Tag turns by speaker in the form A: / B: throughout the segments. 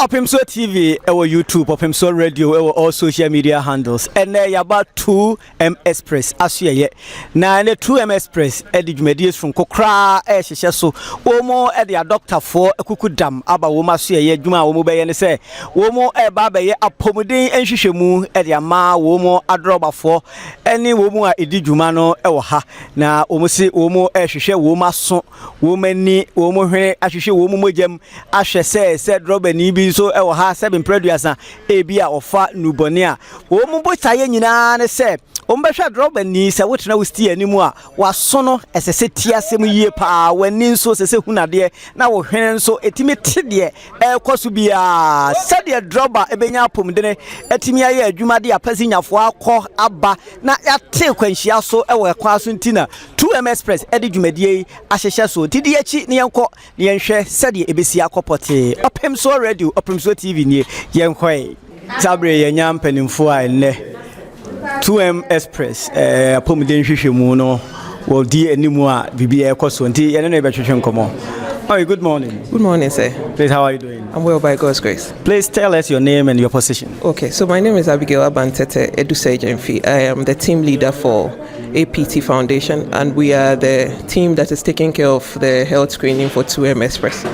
A: Ɔpemsoɔ TV ɛwɔ YouTube, Ɔpemsoɔ Radio ɛwɔ all social media handles. Ɛnɛ yaba 2M Express asoɛyɛ, na ɛnɛ 2M Express ɛde dwumadie soronko koraa ɛrehyehyɛ so. Wɔn mo ɛde adɔktafoɔ akuku dam aba wɔn asoɛyɛ. Adwuma a wɔn bɛyɛ ne sɛ wɔn ɛreba abɛyɛ apɔmuden nhwehwɛmu ɛde ama wɔn mo adrɔbafoɔ ɛne wɔn mu a ɛdi dwuma no ɛwɔ ha. Na wɔn si wɔn ɛrehwehwɛ wɔn aso, wɔn ani, wɔn hwene, ahwehwɛ wɔn mogyam ahwɛ sɛ drɔbani bi nso ɛwɔ ha sɛbi mprɛduasa ebi a ɔfa nubɔne a. Wɔn mu botaeɛ nyinaa ne sɛ wɔn bɛhwɛ drɔbani sɛ wotena wo steer anim a, waso no ɛsɛ sɛ tie asɛm yie paa, w'ani nso ɛsɛ sɛ hu nadeɛ, na wo hwene nso ɛtumi te deɛ ɛrekɔ so biara, sɛdeɛ drɔba ɛbɛnya apɔmudene ɛtumi ayɛ adwuma de apɛsinyafoɔ akɔ aba na yɛate kwanhyia so ɛwɔ ɛkwan so. Nti na 2M Express ɛde dwumadie yi ahyehyɛ so. Nti di akyi ne yɛnkɔ ne yɛnhwɛ sɛdeɛ ɛbɛsi akɔ pɔtee. Ɔpemsoɔ Radio, Ɔpemsoɔ TV nie. Yɛnkɔe. Saa bere yɛnya mpanimfoɔ a ɛnnɛ 2M Express apɔmuden nhwehwɛmu no wɔdi anim a biribi ɛrekɔ so, nti yɛne no yɛbɛtwetwe nkɔmmɔ. Oh, good morning.
B: Good morning, sir.
A: Please, how are you doing?
B: I'm well by God's grace.
A: Please tell us your name and your position.
B: Okay, so my name is Abigail Abantete Edusei. I am the team leader for APT Foundation, and we are the team that is taking care of the health screening for 2M Express.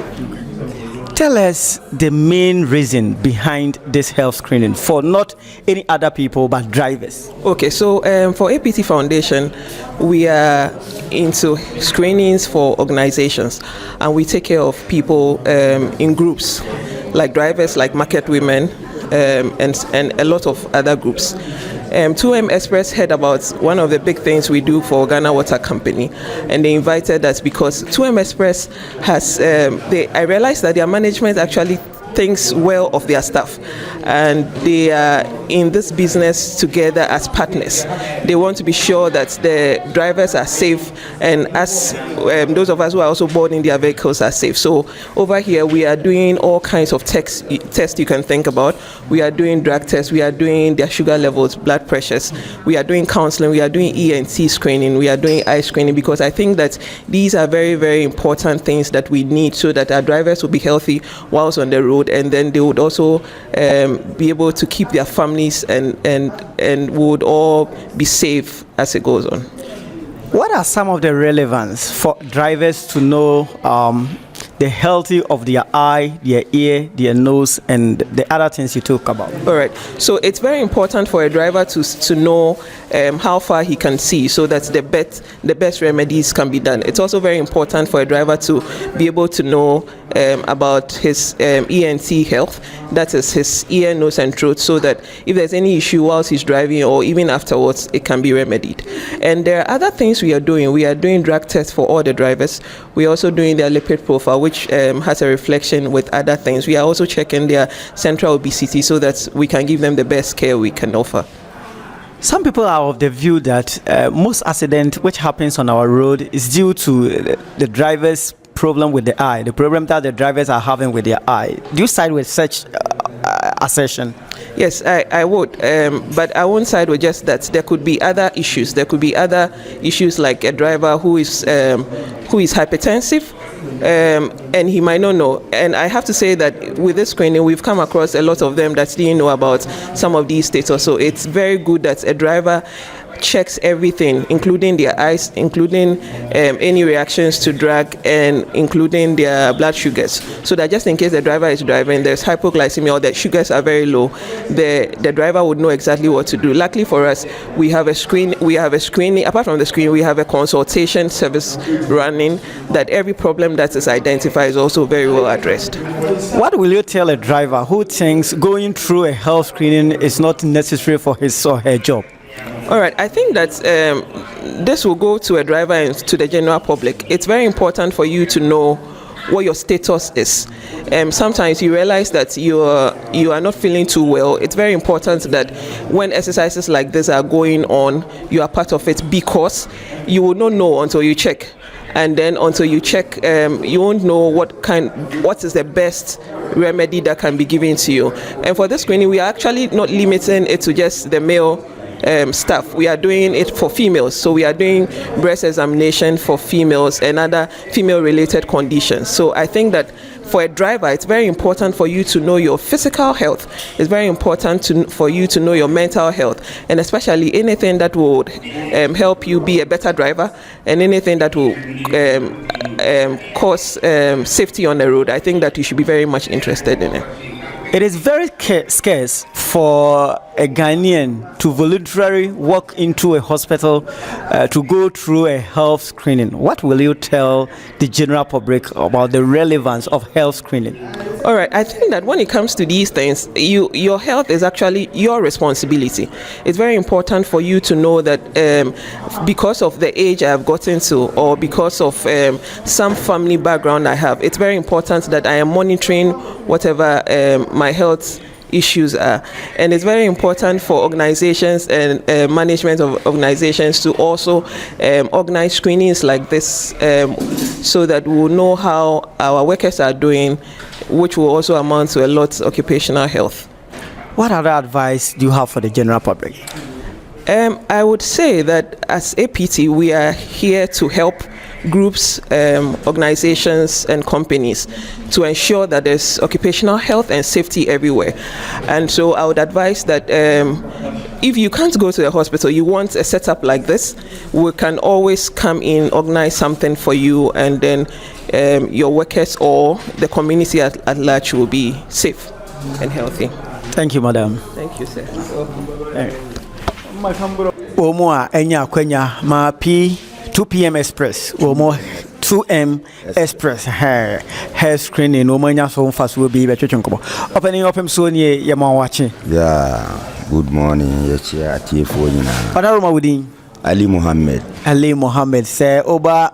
A: Tell us the main reason behind this health screening for not any other people but drivers.
B: Okay, so for APT Foundation, we are into screenings for organizations, and we take care of people in groups, like drivers, like market women, and a lot of other groups. 2M Express heard about one of the big things we do for Ghana Water Company, and they invited us because 2M Express has, I realized that their management actually thinks well of their staff, and they are in this business together as partners. They want to be sure that the drivers are safe, and as those of us who are also boarding their vehicles are safe. So over here we are doing all kinds of tests you can think about. We are doing drug tests, we are doing their sugar levels, blood pressures, we are doing counseling, we are doing ENT screening, we are doing eye screening, because I think that these are very, very important things that we need so that our drivers will be healthy whilst on the road, and then they would also be able to keep their families and would all be safe as it goes on.
A: What are some of the relevance for drivers to know the healthy of their eye, their ear, their nose, and the other things you talk about?
B: All right. So it's very important for a driver to know how far he can see, so that the best remedies can be done. It's also very important for a driver to be able to know about his ENT health, that is his ear, nose, and throat, so that if there's any issue whilst he's driving or even afterwards, it can be remedied. And there are other things we are doing. We are doing drug tests for all the drivers. We are also doing their lipid profile, which has a reflection with other things. We are also checking their central obesity so that we can give them the best care we can offer.
A: Some people are of the view that most accident which happens on our road is due to the driver's problem with the eye, the problem that the drivers are having with their eye. Do you side with such assertion?
B: Yes, I would. But I won't side with just that. There could be other issues. There could be other issues like a driver who is hypertensive, and he might not know. And I have to say that with this screening, we've come across a lot of them that didn't know about some of these status. So it's very good that a driver checks everything, including their eyes, including any reactions to drug, and including their blood sugars. So that just in case the driver is driving, there's hypoglycemia or the sugars are very low, the driver would know exactly what to do. Luckily for us, we have a screen, we have a screening, apart from the screen, we have a consultation service running that every problem that is identified is also very well addressed.
A: What will you tell a driver who thinks going through a health screening is not necessary for his or her job?
B: All right, I think that this will go to a driver and to the general public. It's very important for you to know what your status is. Sometimes you realize that you are not feeling too well. It's very important that when exercises like this are going on, you are part of it, because you will not know until you check. And then until you check, you won't know what is the best remedy that can be given to you. And for this screening, we are actually not limiting it to just the male staff. We are doing it for females. So we are doing breast examination for females and other female related conditions. So I think that for a driver, it's very important for you to know your physical health. It's very important for you to know your mental health, and especially anything that would help you be a better driver and anything that will cause safety on the road. I think that you should be very much interested in it.
A: It is very scarce for a Ghanaian to voluntarily walk into a hospital to go through a health screening. What will you tell the general public about the relevance of health screening?
B: All right, I think that when it comes to these things, your health is actually your responsibility. It's very important for you to know that because of the age I have gotten to, or because of some family background I have, it's very important that I am monitoring whatever my health issues are. And it's very important for organizations and management of organizations to also organize screenings like this so that we'll know how our workers are doing, which will also amount to a lot occupational health.
A: What other advice do you have for the general public?
B: I would say that as APT, we are here to help groups, organizations, and companies to ensure that there's occupational health and safety everywhere. And so I would advise that if you can't go to the hospital, you want a setup like this, we can always come in, organize something for you, and then your workers or the community at large will be safe and healthy.
A: Thank you, madam.
B: Thank you, sir.
A: Wɔn mu a ɛnya akwanya ma P 2 p.m. Express, wɔn mu 2M Express hair screening, wɔn anya so mfasoɔ bi bɛtwetwe nkɔmɔ. Ɔpanin ɔpem so nie, yɛ ma wakye.
C: Yeah, good morning. Yɛkyia atiefoɔ nyinaa.
A: Ɔdaroma, wo din?
C: Ali Muhammed.
A: Ali Mohammed, sɛ woba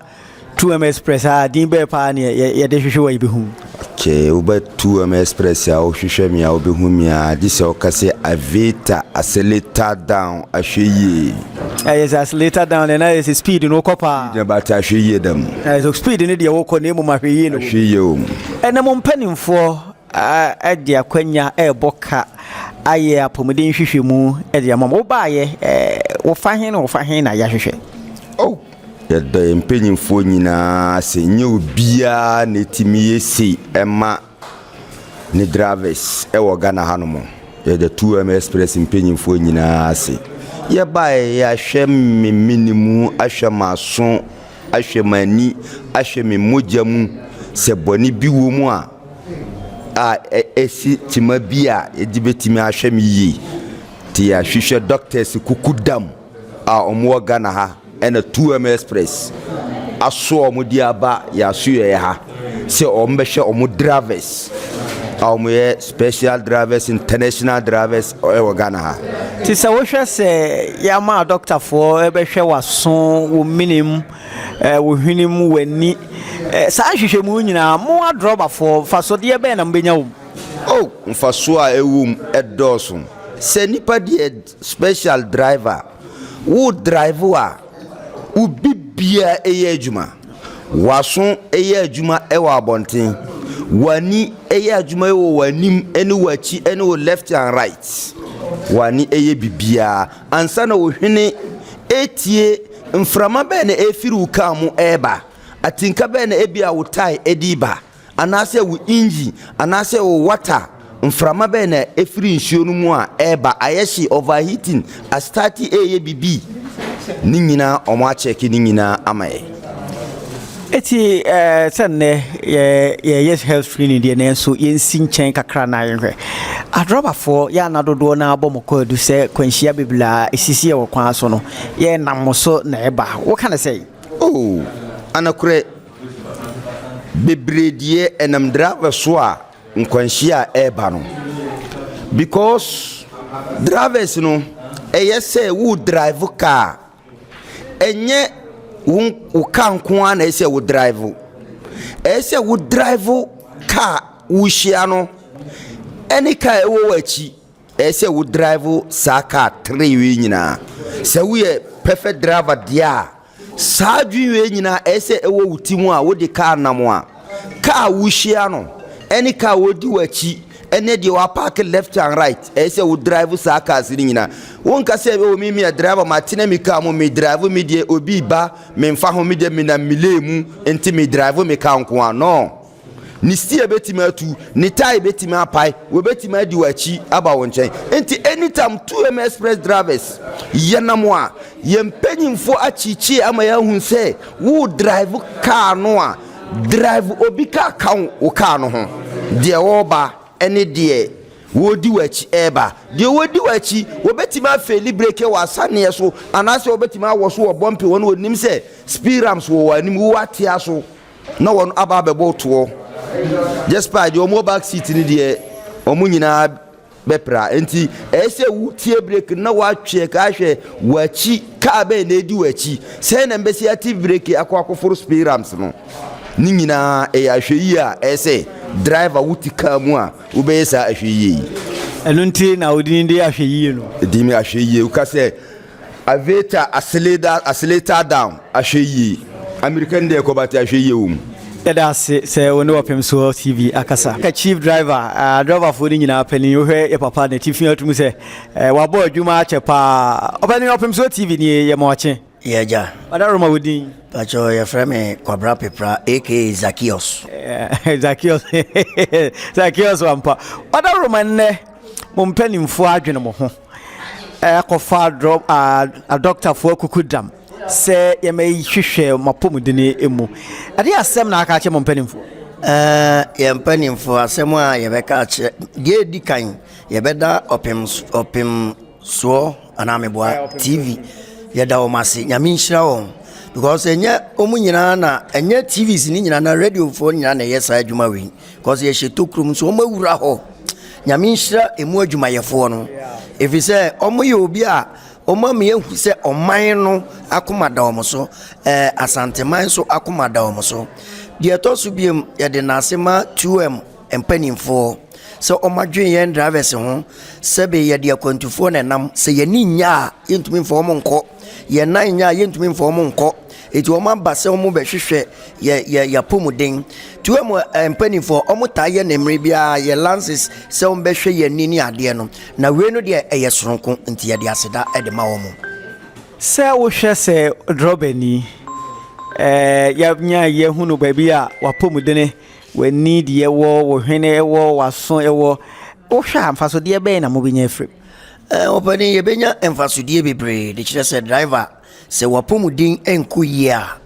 A: 2M Express a, din bɛɛ paa ne yɛde hwehwɛ wɔ yɛbɛhu?
C: Okay, woba 2M Express a, wohwehwɛ me a, wobɛhu me a, gye sɛ woka sɛ aveta accelerator down, ahwɛ yie.
A: Ɛyɛ sɛ accelerator down ɛna yɛ sɛ speed no wokɔ paa.
C: Na bata ahwɛ yie dam.
A: Ɛyɛ sɛ speed no deɛ wokɔ na mmom ahwɛ yie no.
C: Ahwɛ yie o.
A: Ɛnɛ mo mpanimfoɔ ɛde akwanya ɛrebɔ ka ayɛ apɔmuden nhwehwɛmu ɛde ama mo. Wobaayɛ wofa he na wofa he na yɛahwehwɛ?
C: Oh, yɛda yɛn mpanyimfoɔ nyinaa sɛ nyɛ obiara na ɛtumi yɛ sei ɛma ne drivers ɛwɔ Ghana hanom. Yɛda 2M Express mpanyimfoɔ nyinaa ase. Yɛbaeɛ, yɛahwɛ me mene mu, ahwɛ m'aso, ahwɛ m'ani, ahwɛ me mogya mu sɛ bɔne bi wɔ mu a ɛsi kyima bi a yɛde bɛtumi ahwɛ me yie. Nti yɛahwehwɛ doctors kuku dam a ɔmowɔ Ghana ha, ɛna 2M Express aso ɔmo de aba yɛaso yɛ ha sɛ ɔmo bɛhwɛ ɔmo drivers a ɔmo yɛ special drivers, international drivers ɛwɔ Ghana ha.
A: Nti sɛ wohwɛ sɛ yɛama adɔktafoɔ ɛbɛhwɛ w'aso, wo menem, wo hwenem, w'ani, saa nhwehwɛmu nyinaa, mo adrɔbafoɔ mfasodeɛ bɛɛ na mobɛnya wo mu?
C: Oh, mfasoɔ a ɛwɔ mu ɛdɔɔso. Sɛ nipa deɛ, special driver, wo drive a, wo bibia ɛyɛ adwuma. W'aso ɛyɛ adwuma ɛwɔ abɔnten, w'ani ɛyɛ adwuma ɛwɔ w'anim ɛne w'akyi ɛne wo left and right. W'ani ɛyɛ bibiara ansa na wo hwene ɛtie mframa bɛɛ na ɛfiri wo kaa mu ɛɛba, atinka bɛɛ na ebi a wo tyre ɛde ba, anaasɛ wo engine, anaasɛ wo water, mframa bɛɛ na ɛfiri nsuo no mu a ɛɛba, ayɛ hye, overheating astart, ɛyɛ bibi ne nyinaa, ɔmo akyɛke ne nyinaa ama yɛ.
A: Ɛti sɛ nnɛ yɛyɛ health screening deɛ, nanso yɛnsi nkyɛn kakra na yɛhwɛ adrɔbafoɔ yɛ ana dodoɔ no abɔ mo kɔadu sɛ kwanhyia bebree a ɛsisi yɛ wɔ kwan so no, yɛnam mo so na ɛba. Woka ne sɛ?
C: Oh, anakorɛ bebree deɛ ɛnam driver so a nkwanhyia a ɛreba no, because drivers no ɛyɛ sɛ wo drive car, ɛnyɛ wo car nko ara na ɛyɛ sɛ wo drive. Ɛyɛ sɛ wo drive car wohyia no ɛne car ɛwɔ w'akyi. Ɛyɛ sɛ wo drive saa car three wei nyinaa. Sɛ woyɛ perfect driver deɛ a, saa adwene wei nyinaa ɛyɛ sɛ ɛwɔ wo ti mu a wode car nam a, car wohyia no ɛne car wodi w'akyi ɛne deɛ wapark left and right, ɛyɛ sɛ wo drive saa cars no nyinaa. Wonka sɛ ɛwɔ mi mi yɛ driver, ma tena mi car mu, mi drive mi deɛ, obi ba memfa ho, mi deɛ, mi nam mi lane mu, nti mi drive mi car nko a. No, Ne steer bɛtumi atu, ne tyre bɛtumi apae, wɔbɛtumi adi w'akyi aba wo nkyɛn. Nti anytime 2M Express drivers yɛnam a, yɛn mpanyinfoɔ akyikyi ama yɛahu sɛ wo drive car no a, drive obi car ka wo car no ho. Deɛ wɔreba ne deɛ wɔredi w'akyi ɛreba. Deɛ wɔredi w'akyi, wɔbɛtumi afail brake wɔ asaneɛ so anaasɛ wɔbɛtumi awɔ so wɔ bump wɔn wɔnim sɛ speed ramps wɔ wɔn anim, wo atea so na wɔn aba abɛbɔ toɔ. Just by deɛ wɔn back seat no deɛ, wɔn nyinaa bɛpra. Nti ɛyɛ sɛ wotie brake na woatwe ka ahwɛ w'akyi, kaa bɛyɛ na edi w'akyi sɛn na mbɛsi ate brake akɔ akɔforo speed ramps no. Ne nyinaa ɛyɛ ahwɛ yie a ɛyɛ sɛ driver wote kaa mu a, wobɛyɛ saa ahwɛ yie yi.
A: Ɛno nti na wode de ahwɛ yie no.
C: Ɛdi mi ahwɛ yie. Woka sɛ aveta accelerator, accelerator down, ahwɛ yie. American deɛ kɔbate ahwɛ yie wɔ mu.
A: Yɛda ase sɛ wo ne Wɔpem Soɔ TV akasa. Ka chief driver, driverfoɔ no nyinaa panin, wohwɛ yɛ papa ne tifi atum sɛ wabɔ adwuma akyɛ paa. Ɔpɛni, Wɔpem Soɔ TV nie, yɛ ma ɔkye.
D: Yɛgya.
A: Wadaroma, wo din?
D: Pakyɛ, yɛfrɛ me Kwabra Pepra, aka Zakios.
A: Zakios, Zakios wampa. Wadaroma, nnɛ mo mpanimfoɔ adwene mo ho ɛkɔfa adɔktafoɔ akuku dam sɛ yɛmɛhwehwɛ mo apɔmudene mu. Ɛde asɛm na aka akyerɛ mo mpanimfoɔ?
D: Yɛn mpanimfoɔ, asɛm a yɛbɛka akyerɛ deɛ, ɛdi kan, yɛbɛda ɔpem Ɔpem Soɔ anaa meboa TV, yɛda wɔn ase. Nyame nhyira wɔn, because ɛnyɛ wɔn nyinaa na ɛnyɛ TVs ne nyinaa na radiofoɔ nyinaa na ɛyɛ saa adwuma wei, because yɛhyɛ tokurom nso wɔn awura hɔ. Nyame nhyira emu adwumayɛfoɔ no, ɛfiri sɛ wɔn yɛ obi a wɔn ama yɛhu sɛ ɔman no akoma da wɔn so, Asanteman nso akoma da wɔn so. Deɛ ɛtɔ so biem, yɛde n'ase ma 2M mpanimfoɔ sɛ wɔn adwene yɛn drivers ho, sɛbe yɛde akwantufoɔ na ɛnam. Sɛ yɛni nya a, yɛntumi mfa wɔn nkɔ, yɛn nan nya a, yɛntumi mfa wɔn nkɔ. Eti wɔn aba sɛ wɔn bɛhwehwɛ yɛ yɛ yɛapɔmuden. 2M mpanimfoɔ, wɔn taa yɛ ne mmerɛ biara yɛ lances sɛ wɔn bɛhwɛ yɛn ani ne adeɛ no, na wei no deɛ, ɛyɛ soronko, nti yɛde aseda de ma wɔn.
A: Sɛ wohwɛ sɛ drɔbani yɛnya yɛhu no baabi a wapɔmudene, w'ani deɛ wɔ wo hwene, wɔ w'aso, ɛwɔ wohwɛ a, mfasodeɛ bɛyɛ na mobɛnya afiri?
D: Ɔpanin, yɛbɛnya mfasodeɛ bebree de kyerɛ sɛ driver, sɛ wapɔmuden nkɔ yie a,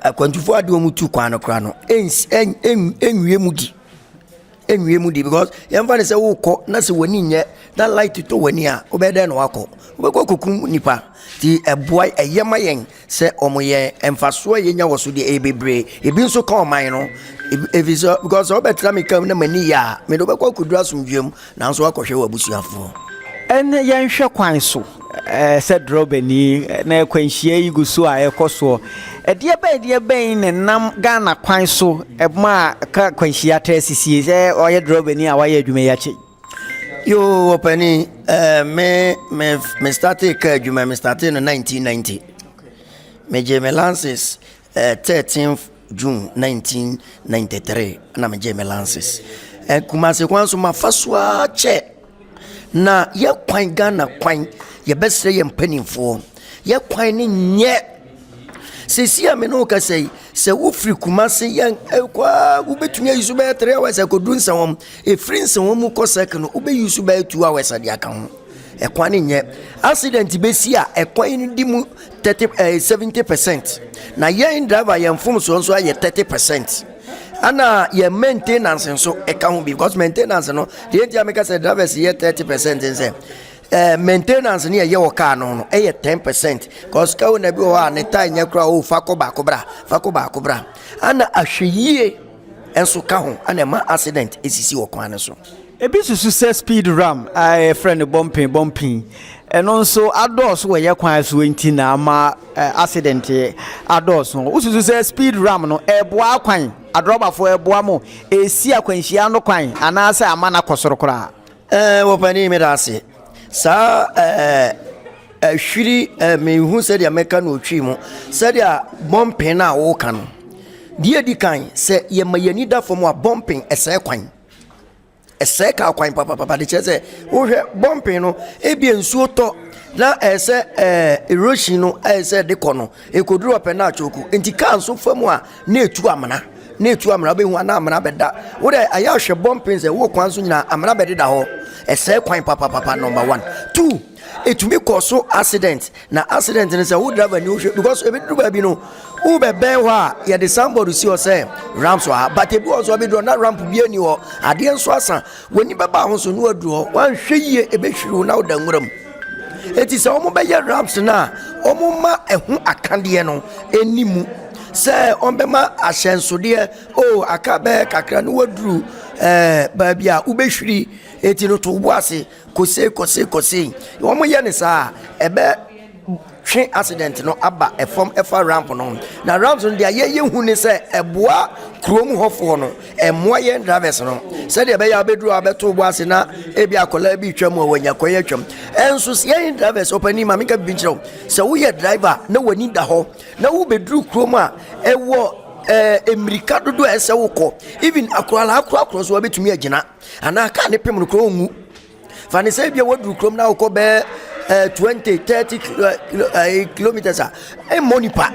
D: akwantufoɔ adeɛ wɔn tu kwan no koraa no ɛnwie mu di, ɛnwie mu di, because yɛmfa ne sɛ wokɔ na sɛ w'ani nyɛ na light tɔ w'ani a, wobɛyɛ dɛn na wakɔ? Wobɛkɔ kɔkum nipa. Nti ɛboa, ɛyɛ ma yɛn sɛ ɔmo yɛ mfasoɔ a yɛnya wɔ so deɛ, ɛyɛ bebree. Ebi nso ka ɔman no efi sɛ, because sɛ wobɛtena me kam na m'ani yɛ a, mede wobɛkɔ akɔduru asomdwam nanso wakɔhwɛ wɔ abusuafoɔ.
A: Ɛne yɛnhwɛ kwan so sɛ drɔbani na kwanhyia yi gu so a ɛkɔ soɔ, ɛdeɛ bɛn deɛ bɛn ne nam Ghana kwan so ɛma ka kwanhyia taa sisie, sɛ ɔyɛ drɔbani a wayɛ adwuma yi akyɛ?
D: Yo, ɔpani, me starte ka adwuma, me starte no 1990. Megye me license 13th June 1993 na megye me license. Kumase kwan so mafa so a kyɛ na yɛ kwan, Ghana kwan, yɛbɛsrɛ yɛ mpanimfoɔ, yɛ kwan ne nyɛ. Sɛsi a me ne wo kasa yi, sɛ wofiri Kumase yɛn ɛkɔ, wobɛtumi ayi so bɛyɛ 3 hours akɔduru Nsawam. Ɛfiri Nsawam mu kɔ sɛk no, wobɛyi so bɛyɛ 2 hours ade aka ho. Ɛkwan ne nyɛ. Accident bɛsi a, ɛkwan no di mu 30 70%, na yɛn driver yɛn mfomsoɔ nso ayɛ 30%, ana yɛn maintenance nso ɛka ho bi, because maintenance no deɛ, nti a meka sɛ drivers yɛ 30% nsɛ maintenance ne yɛyɛ wɔ car no ɛyɛ 10%, cause car na bi wɔ hɔ a ne tyre nyɛ koraa o, fa kɔ baako bra, fa kɔ baako bra, ana ahwɛ yie nso ka ho, ana ɛma accident esisi wɔ kwan no so.
A: Ebi susu sɛ speed ramp a yɛfrɛ no bɔmpen bɔmpen, ɛno nso adɔɔso wɔ yɛ kwan so, nti na ama accident adɔɔso. Wosusu sɛ speed ramp no ɛboa kwan, adrɔbafoɔ ɛboa mo ɛsi akwanhyia no kwan, anaasɛ ama no akɔ soro koraa?
D: Wɔpani, mi da ase. Saa ɛhwiri mehu sɛdeɛ mɛka no otwi mu, sɛdeɛ bɔmpen no a wɔreka no deɛ, di kan sɛ yɛma yɛni da fam a, bɔmpen ɛsɛe kwan, ɛsɛe kaa kwan papapapa, de kyerɛ sɛ wohwɛ bɔmpen no, ebi nsuo tɔ na ɛsɛ erosion no, ɛsɛ de kɔ no, ekoduru ɔpɛ na atwoko, nti kaa nso fam a na etu amena. na etu amena wobɛhu ana amena bɛda wo dɛ ayɛ ahwɛ bɔmpen sɛ wowɔ kwan so nyinaa amena bɛdeda hɔ ɛsɛe kwan papapapa number one two ɛtumi kɔ so accident na accident no sɛ wo driver ni wohwɛ because ɛbɛduru baabi no wobɛbɛn hɔ a yɛde signboard si hɔ sɛ ramps wɔ ha but ebi wɔ nso abɛduru na ramp bi ani hɔ adeɛ nso asa w'ani bɛba ho so na waduru hɔ wanhwɛ yie ɛbɛhwiri wo na woda nwura mu eti sɛ wɔn bɛyɛ ramps no a wɔn ma ɛho akadeɛ no ɛni mu sɛ wɔn bɛma ahyɛnsodeɛ o aka bɛyɛ kakra na waduru ɛɛ baabi a wobɛhwiri eti no to wo bo ase kose kose kose wɔn yɛ ne saa ɛbɛ twe accident no aba ɛfam ɛfa ramp no na ramp no deɛ yɛyɛ hu ne sɛ ɛboa kurom hɔfoɔ no ɛmmoa yɛn drivers no sɛdeɛ ɛbɛyɛ abɛduru a abɛto bo ase na ebi akwadaa bi twam a wɔnya kɔyɛ twam ɛnso yɛn drivers ɔpanin maame ka bibi nkyerɛ wo sɛ woyɛ driver na w'ani da hɔ na wobɛduru kurom a ɛwɔ ɛɛ mmirika dodoɔ a ɛsɛ wokɔ even akwadaa akorɔkorɔ so wabɛtumi agyina anaa kaa ne pem no kuro ngu fa ne sɛ bia waduru kurom na wokɔ bɛɛ ɛɛ 20 30 kilo ɛɛ kilometers a ɛmmɔ nipa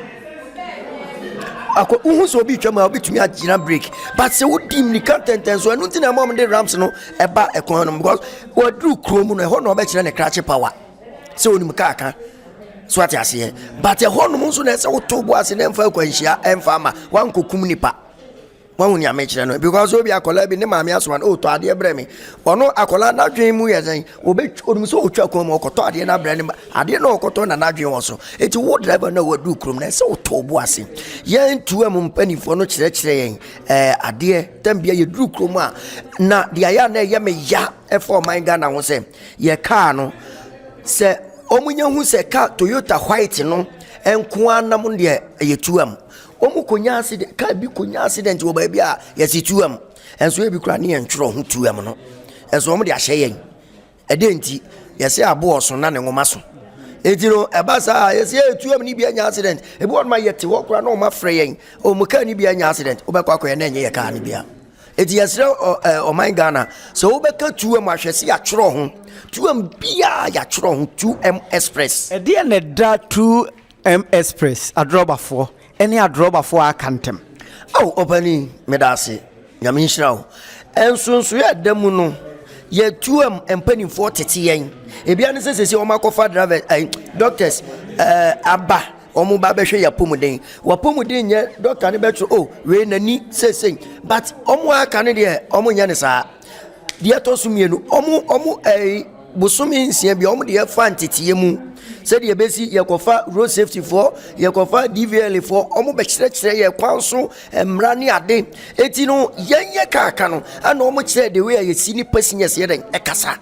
D: akɔ wohu sɛ obi twam a wobɛtumi agyina break but sɛ wodi mmirika ntɛntɛn so ɛno nti na ɛma ɔmo de ramps no ɛba ɛkwan no mu because waduru kurom no ɛhɔ na ɔbɛkyerɛ ne krakye power sɛ onim kaa ka so ate aseɛ but ɛhɔ nom nso na ɛsɛ woto bo ase na ɛmfa akwanhyia ɛmfa ama wankɔkum nipa wahu nea mekyerɛ no because obi akwadaa bi ne maame asoma no ɔtɔ adeɛ brɛ me ɔno akwadaa n'adwene mu yɛ sɛn obe onim sɛ ɔtwa kwan mu ɔkɔtɔ adeɛ no abrɛ ne ma adeɛ no ɔkɔtɔ na n'adwene wɔ so eti wo driver no a wadu kurom na ɛsɛ wotɔ bo ase yɛn tuo mu mpanimfoɔ no kyerɛkyerɛ yɛn ɛɛ adeɛ tɛm bia yɛduru kurom a na deɛ ayɛ a na ɛyɛ me ya ɛfa ɔman Ghana ho sɛ yɛ kaa no sɛ wɔn nya hu sɛ kaa Toyota white no nko ara nam deɛ ɛyɛ tuam wɔn konya accident kaa bi konya accident wɔ baabi a yɛsi tuam nso ebi kura ne yɛn twerɛ ho tuam no nso wɔn de ahyɛ yɛn ɛdeɛ nti yɛsɛ aboɔ so na ne nwoma so eti no ɛba saa yɛsɛ yɛ tuam ni bi anya accident ebi wɔn ma yɛte hɔ koraa na wɔn afrɛ yɛn wɔn kaa ni bi anya accident wobɛkɔ akɔyɛ na ɛnyɛ yɛ kaa ni bi a eti yɛsrɛ ɔ ɛ ɔman Ghana sɛ wobɛka tuam ahwɛ si yɛatwerɛ ho tuam biara yɛatwerɛ ho 2M Express.
A: Ɛdeɛ na ɛda 2M Express adrɔbafoɔ ne adrɔbafoɔ a aka ntɛm?
D: Ao ɔpanin, meda ase. Nyame nhyira wo. Nsonsoeɛ a ɛda mu no, yɛ 2M mpanimfoɔ tete yɛn. Ebia ne sɛ sɛsi wɔn akɔfa driver, ɛɛ doctors ɛɛ aba wɔn ba bɛhwɛ yɛ apɔmuden. W'apɔmuden nyɛ doctor ne bɛtwerɛ oh wei n'ani seesei but wɔn aka no deɛ wɔn nyɛ ne saa. Deɛ ɛtɔ so mmienu, wɔn wɔn ɛɛ bosome nsia bi wɔn deɛ fa nteteɛ mu sɛdeɛ ɛbɛsi yɛkɔfa road safety foɔ yɛkɔfa DVLA foɔ wɔn bɛkyerɛkyerɛ yɛ kwan so mmara ne ade eti no yɛn yɛ kaaka no ɛna wɔn kyerɛ the way a yɛsi ne passengers yɛ dɛn ɛkasa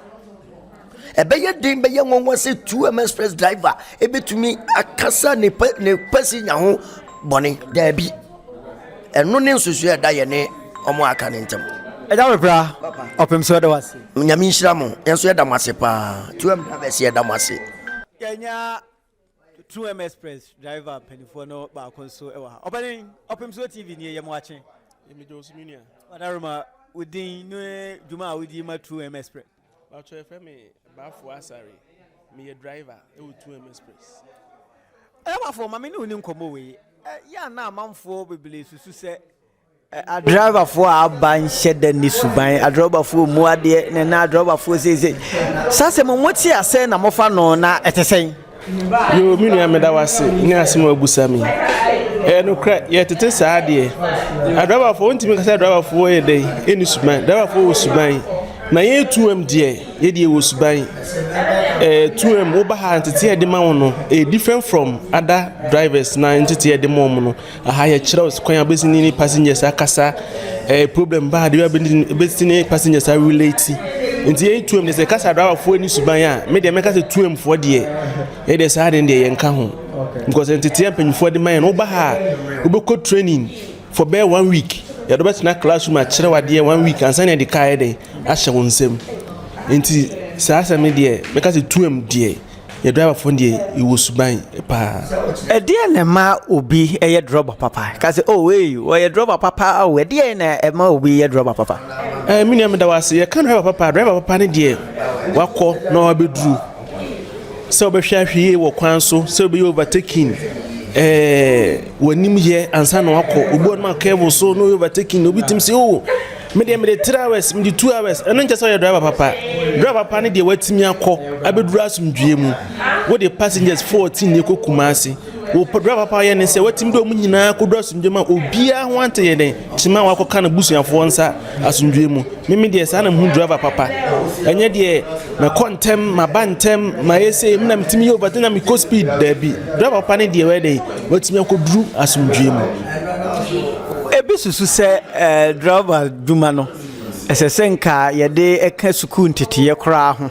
D: ɛbɛyɛ den bɛyɛ nwanwa sɛ 2M Express driver ebɛtumi akasa ne pa ne passenger ho bɔne daabi ɛno ne nsusuo ɛda yɛ ne wɔn aka ne ntam.
A: Ɛgya me pra ɔpem so ɛda wase.
D: Nyame nhyira mo yɛn nso yɛda mo ase paa 2M drivers yɛda mo ase.
A: Yɛnya 2M Express driver mpanimfoɔ no baako nso wɔ ha. Ɔpanin ɔpem so TV nie yɛ mo akye.
E: Yɛmegye wo so me nua.
A: Wadaroma wo din ne dwuma a wodi ma 2M Express.
E: Bàtchɔ yɛfrɛ me Baafo Asare. Meyɛ driver ɛwɔ 2M Express.
A: Ɛwafo ma me ne wo ni nkɔmmɔ wei. Yɛ a na amanfoɔ bebree susu sɛ adriverfoɔ a aba nhyɛ da ni suban adriverfoɔ mu adeɛ ne na adriverfoɔ seesei saa sɛ mo mote asɛ na mofa no na ɛte sɛn.
E: Yo, me nua meda wase ne asɛm a wabusa me. Ɛyɛ nokorɛ yɛtete saa deɛ. Adriverfoɔ wontumi nka sɛ adriverfoɔ yɛ dɛn ɛni suban. Adriverfoɔ wɔ suban. Na yɛn 2M deɛ yɛdeɛ wɔ suban. Ɛɛ 2M woba ha ntete yɛde ma wo no ɛyɛ different from other drivers na ntete yɛde ma wɔn no. Aha yɛkyerɛ wo kwan a wobɛsi ne ne passengers akasa. Ɛɛ problem ba a deɛ wobɛsi ne passengers a relate. Nti yɛn 2M deɛ sɛ kasa driverfoɔ ni suban a me deɛ mɛka sɛ 2M foɔ deɛ yɛ deɛ saa deɛ deɛ yɛnka ho. Because nteteɛ mpanyinfoɔ de ma yɛn no woba ha a wobɛkɔ training for bɛyɛ one week yɛde wobɛtena classroom akyerɛ wadeɛ one week ansa na yɛde kaa yɛ dɛn ahyɛ wo nsam. Nti saa asɛm no deɛ mɛka sɛ 2M deɛ yɛ driverfoɔ deɛ yɛwɔ suban paa.
A: Ɛdeɛn na ɛma obi yɛ drɔba papa? Ka sɛ, oh, ei, ɔyɛ drɔba papa o. Ɛdeɛn na ɛma obi yɛ drɔba papa?
E: Ɛɛ, me nua meda wo ase. Yɛka driver papa a, driver papa ne deɛ wakɔ na wabɛduru. Sɛ wobɛhwɛ ahwɛ yie wɔ kwan so, sɛ wobɛyɛ overtaking. Ɛɛ w'anim yɛ ansa na wakɔ. Obi wɔ no ma curve so no overtaking. Obi tim sɛ oh me deɛ mede 3 hours, mede 2 hours. Ɛno nkyɛ sɛ ɔyɛ driver papa. Driver papa ne deɛ watumi akɔ abɛduru asomdwoeɛ mu. Wode passengers 14 na ɛkɔ Kumasi. Wo driver papa yɛ ne sɛ watumi de wɔn nyinaa kɔduru asomdwoeɛ mu a obiara ho ante yɛ dɛn kyema a wakɔka ne busuafoɔ nsa asomdwoeɛ mu. Meme deɛ saa na mehu driver papa. Ɛnyɛ deɛ mɛkɔ ntɛm, maba ntɛm, mayɛ sei, me na metumi yɛ overtake na mekɔ speed. Daabi. Driver papa ne deɛ wɔyɛ dɛn watumi akɔduru asomdwoeɛ mu.
A: Ebi susu sɛ driver dwuma no ɛsɛ sɛ nka yɛde ɛka sukuu nteteeɛ koraa ho,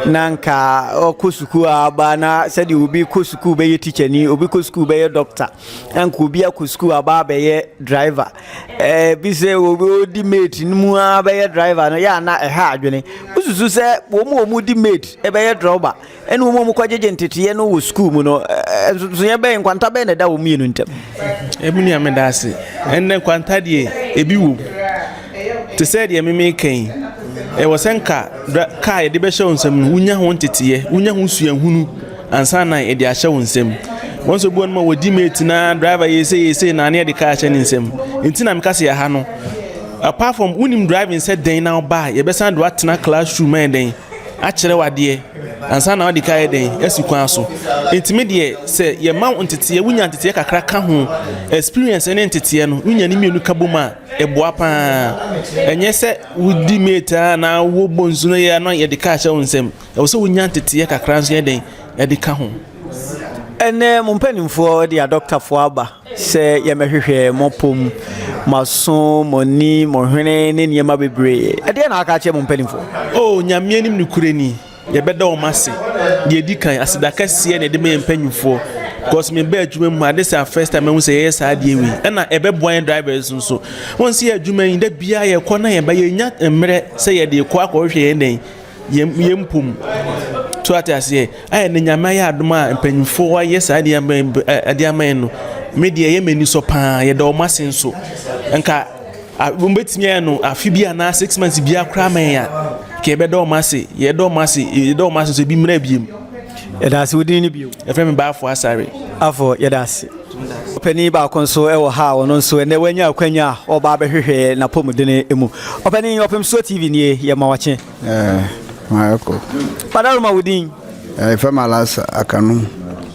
A: na nka ɔkɔ sukuu aba na sɛdeɛ obi kɔ sukuu bɛyɛ tikyani, obi kɔ sukuu bɛyɛ doctor, na nka obi akɔ sukuu aba abɛyɛ driver. Bi sɛ obi odi mate no mu a bɛyɛ driver no yɛ ana ɛha adwene. Wosusu sɛ wɔn a wɔn di mate ɛbɛyɛ driver ɛne wɔn a wɔn kɔgyegye nteteeɛ no wɔ sukuu mu no, nsonsonoeɛ bɛn, nkwanta bɛn na ɛda wɔn mmienu ntam?
E: Ɛmu nua, meda ase. Ɛnnɛ nkwanta deɛ ebi wɔ mu. Te sɛ deɛ meme ka yi, ɛwɔ sɛ nka kaa yɛde bɛhyɛ wo nsam no, wonya ho nteteeɛ, wonya ho suahunu ansa na yɛde ahyɛ wo nsam. Wɔn nso bi wɔ no ma wɔdi mate na driver yɛ sei yɛ sei na ne yɛde kaa ahyɛ ne nsam. Nti na meka sɛ yɛha no, apart from wonim driving sɛ dɛn na woba a, yɛbɛsan de woatena classroom ayɛ dɛn akyerɛ wadeɛ ansa na wode kaa yɛ dɛn asi kwan so. Nti me deɛ sɛ yɛma wo nteteeɛ, wonya nteteeɛ kakra ka ho, experience ne nteteeɛ no, wonya ne mmienu ka bom a, ɛboa paa. Ɛnyɛ sɛ wodi mate a na wobɔ nsu no yɛ na yɛde kaa hyɛ wo nsam. Ɛwɔ sɛ wonya nteteeɛ kakra nso yɛ dɛn ɛde ka ho.
A: Ɛnɛ mo mpanimfoɔ de adɔktafoɔ aba sɛ yɛmɛhwehwɛ mo pom, mo aso, mo ani, mo hwene ne nneɛma bebree. Ɛdeɛ na aka akyerɛ mo mpanimfoɔ?
E: Oh, Nyame anim nokorɛ ni, yɛbɛda wɔn ase. Deɛ ɛdi kan, aseda kɛseɛ na yɛde ma yɛn mpanyinfoɔ. Because meba adwuma mu a, this is our first time mahu sɛ yɛyɛ saa adeɛ wei. Ɛna ɛbɛboa yɛn drivers nso. Wɔn sɛ yɛ adwuma yi, da biara yɛkɔ na yɛba, yɛnya mmerɛ sɛ yɛde kɔ akɔhwehwɛ yɛn dɛn yɛn mpom. So ate aseɛ, ayɛ ne Nyame ayɛ adom a mpanyinfoɔ ayɛ saa adeɛ ama yɛn adeɛ ama yɛn no, me deɛ ɛyɛ m'ani sɔ paa. Yɛda wɔn ase nso. Nka wɔn bɛtumi ayɛ no afe bi anaa 6 months bi akora ama yɛn a, ka yɛbɛda wɔn ase. Yɛda wɔn ase, yɛda wɔn ase nso ebi mmerɛ biem.
A: Yɛda ase. Wo din ne bio?
E: Yɛfrɛ me Baafo Asare.
A: Afɔ, yɛda ase. Ɔpanin baako nso wɔ ha a ɔno nso ɛnɛ wanya akwanya a ɔba abɛhwehwɛ n'apɔmuden mu. Ɔpanin, Ɔpemsoɔ TV nie, yɛma wakye.
F: Mayɛkɔ.
A: Padaroma, wo din?
F: Ɛfɛ ma Alasa Akano.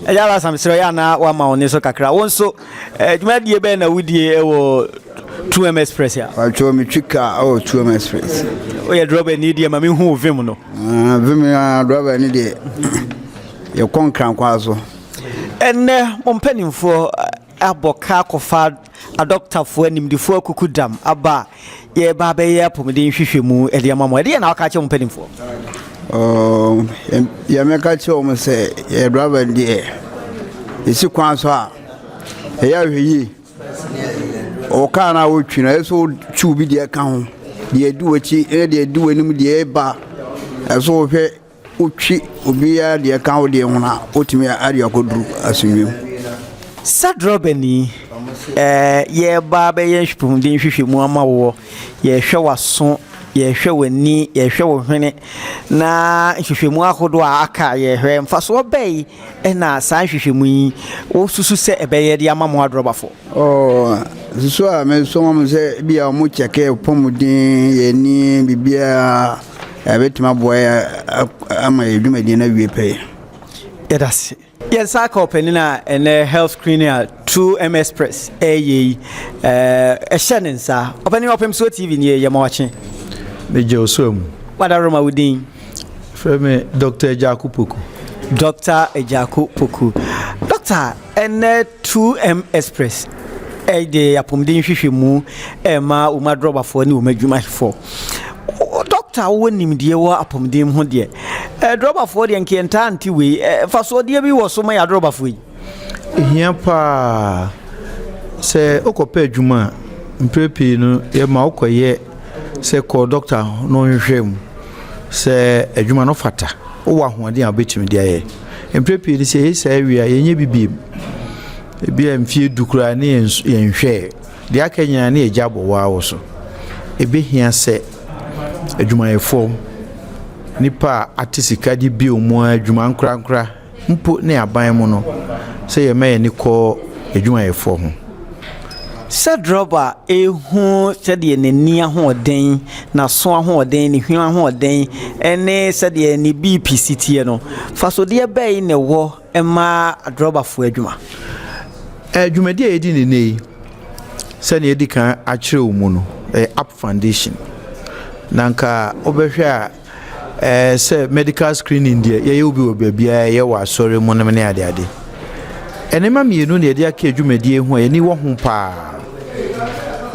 A: Ɛyɛ Alasa, mesrɛ yɛ anaa wama wo ne so kakra. Wo nso, dwumadie bɛn na wodie wɔ 2M Express a?
F: Patro, metwi kaa ɛwɔ 2M Express.
A: Woyɛ driver ni deɛ, ma mehu wo vim no.
F: Vim a driver ni deɛ, yɛkɔ nkrankwa so.
A: Ɛnnɛ mo mpanimfoɔ abɔ ka akɔfa adɔktafoɔ animdifoɔ akuku dam aba a yɛreba abɛyɛ apɔmuden nhwehwɛmu de ama mo. Ɛdeɛ na waka akyerɛ mo mpanimfoɔ?
F: Yɛmɛka kyerɛ wɔn sɛ yɛ driver deɛ, yɛsi kwan so a, ɛyɛ ahwɛ yie. Ɔwɔ kaa no a wotwi no, ɛyɛ sɛ wotwi obi deɛ ka ho, deɛ ɛdi w'akyi ne deɛ ɛdi w'anim deɛ ɛba, ɛsɛ wohwɛ wotwi obiara deɛ ka ho deɛ ho na wotumi ade akɔduru asomdwe mu.
A: Sɛ drɔbani, yɛreba abɛyɛ apɔmuden nhwehwɛmu ama woɔ, yɛrehwɛ w'aso, yɛrehwɛ w'ani, yɛrehwɛ wo hwene, na nhwehwɛmu ahodoɔ a aka a yɛrehwɛ, mfasoɔ bɛn ɛna saa nhwehwɛmu yi wosusu sɛ ɛbɛyɛ de ama mo adrɔbafoɔ?
F: Oh, susu a mesoma mo sɛ bi a ɔmo kyɛkɛ pɔmuden yɛni biribiara ɛbɛtumi aboa yɛ ama yɛ dwumadie no awie pɛyɛ.
A: Yɛda ase. Yɛn nsa aka ɔpanin a ɛnɛ health screening a 2M Express ɛyɛ yi ɛhyɛ ne nsa. Ɔpanin, Ɔpemsoɔ TV nie, yɛma wakye.
G: Megye wo so mu.
A: Wadaroma, wo din?
G: Frɛ me Dr. Agyako Poku.
A: Dr. Agyako Poku. Doctor, ɛnɛ 2M Express ɛde apɔmuden nhwehwɛmu ɛma wɔn adrɔbafoɔ ne wɔn adwumayɛfoɔ. Doctor, wowɔ nimdeɛ wɔ apɔmuden ho deɛ, drɔbafoɔ deɛ nkeɛ ntaa nte wei, mfasoɔdeɛ bi wɔ so ma yɛ adrɔbafoɔ yi?
G: Ehia paa sɛ wokɔpɛ adwuma a, mprɛ pii no yɛma wokɔyɛ sɛ kɔ doctor na ɔnhwehwɛ mu sɛ adwuma no fata, wowɔ ahoɔden a wobɛtumi de ayɛ. Mprɛ pii no sɛ yɛyɛ saa wie a, yɛnyɛ bi biem. Ebi a mfie 10 koraa ne yɛnhwɛɛ deɛ aka nyinaa ne yɛgya abɔ waa wɔ so. Ɛbɛhia sɛ adwumayɛfoɔ, nipa a ate sika de bio mu adwuma nkorankora mpo ne aban mu no. sɛ yɛma yɛn ani kɔ adwumayɛfoɔ ho.
A: Sɛ drɔba rehu sɛdeɛ n'ani ahoɔden, n'aso ahoɔden, ne hwene ahoɔden ne sɛdeɛ ne BP si teɛ no, mfasodeɛ bɛn na ɛwɔ ma drɔbafoɔ adwuma?
G: Dwumadi a yɛdi no nnɛ yi, sɛnea yɛadi kan akyerɛ wo mu no, ɛyɛ App Foundation. Na nka wobɛhwɛ a, Ɛɛ sɛ medical screening deɛ yɛyɛ obi wɔ baabiara yɛyɛ wɔ asɔre mu nom ne adeade. Nneɛma mmienu na yɛde aka adwumadie ho a yɛni wɔ ho paa.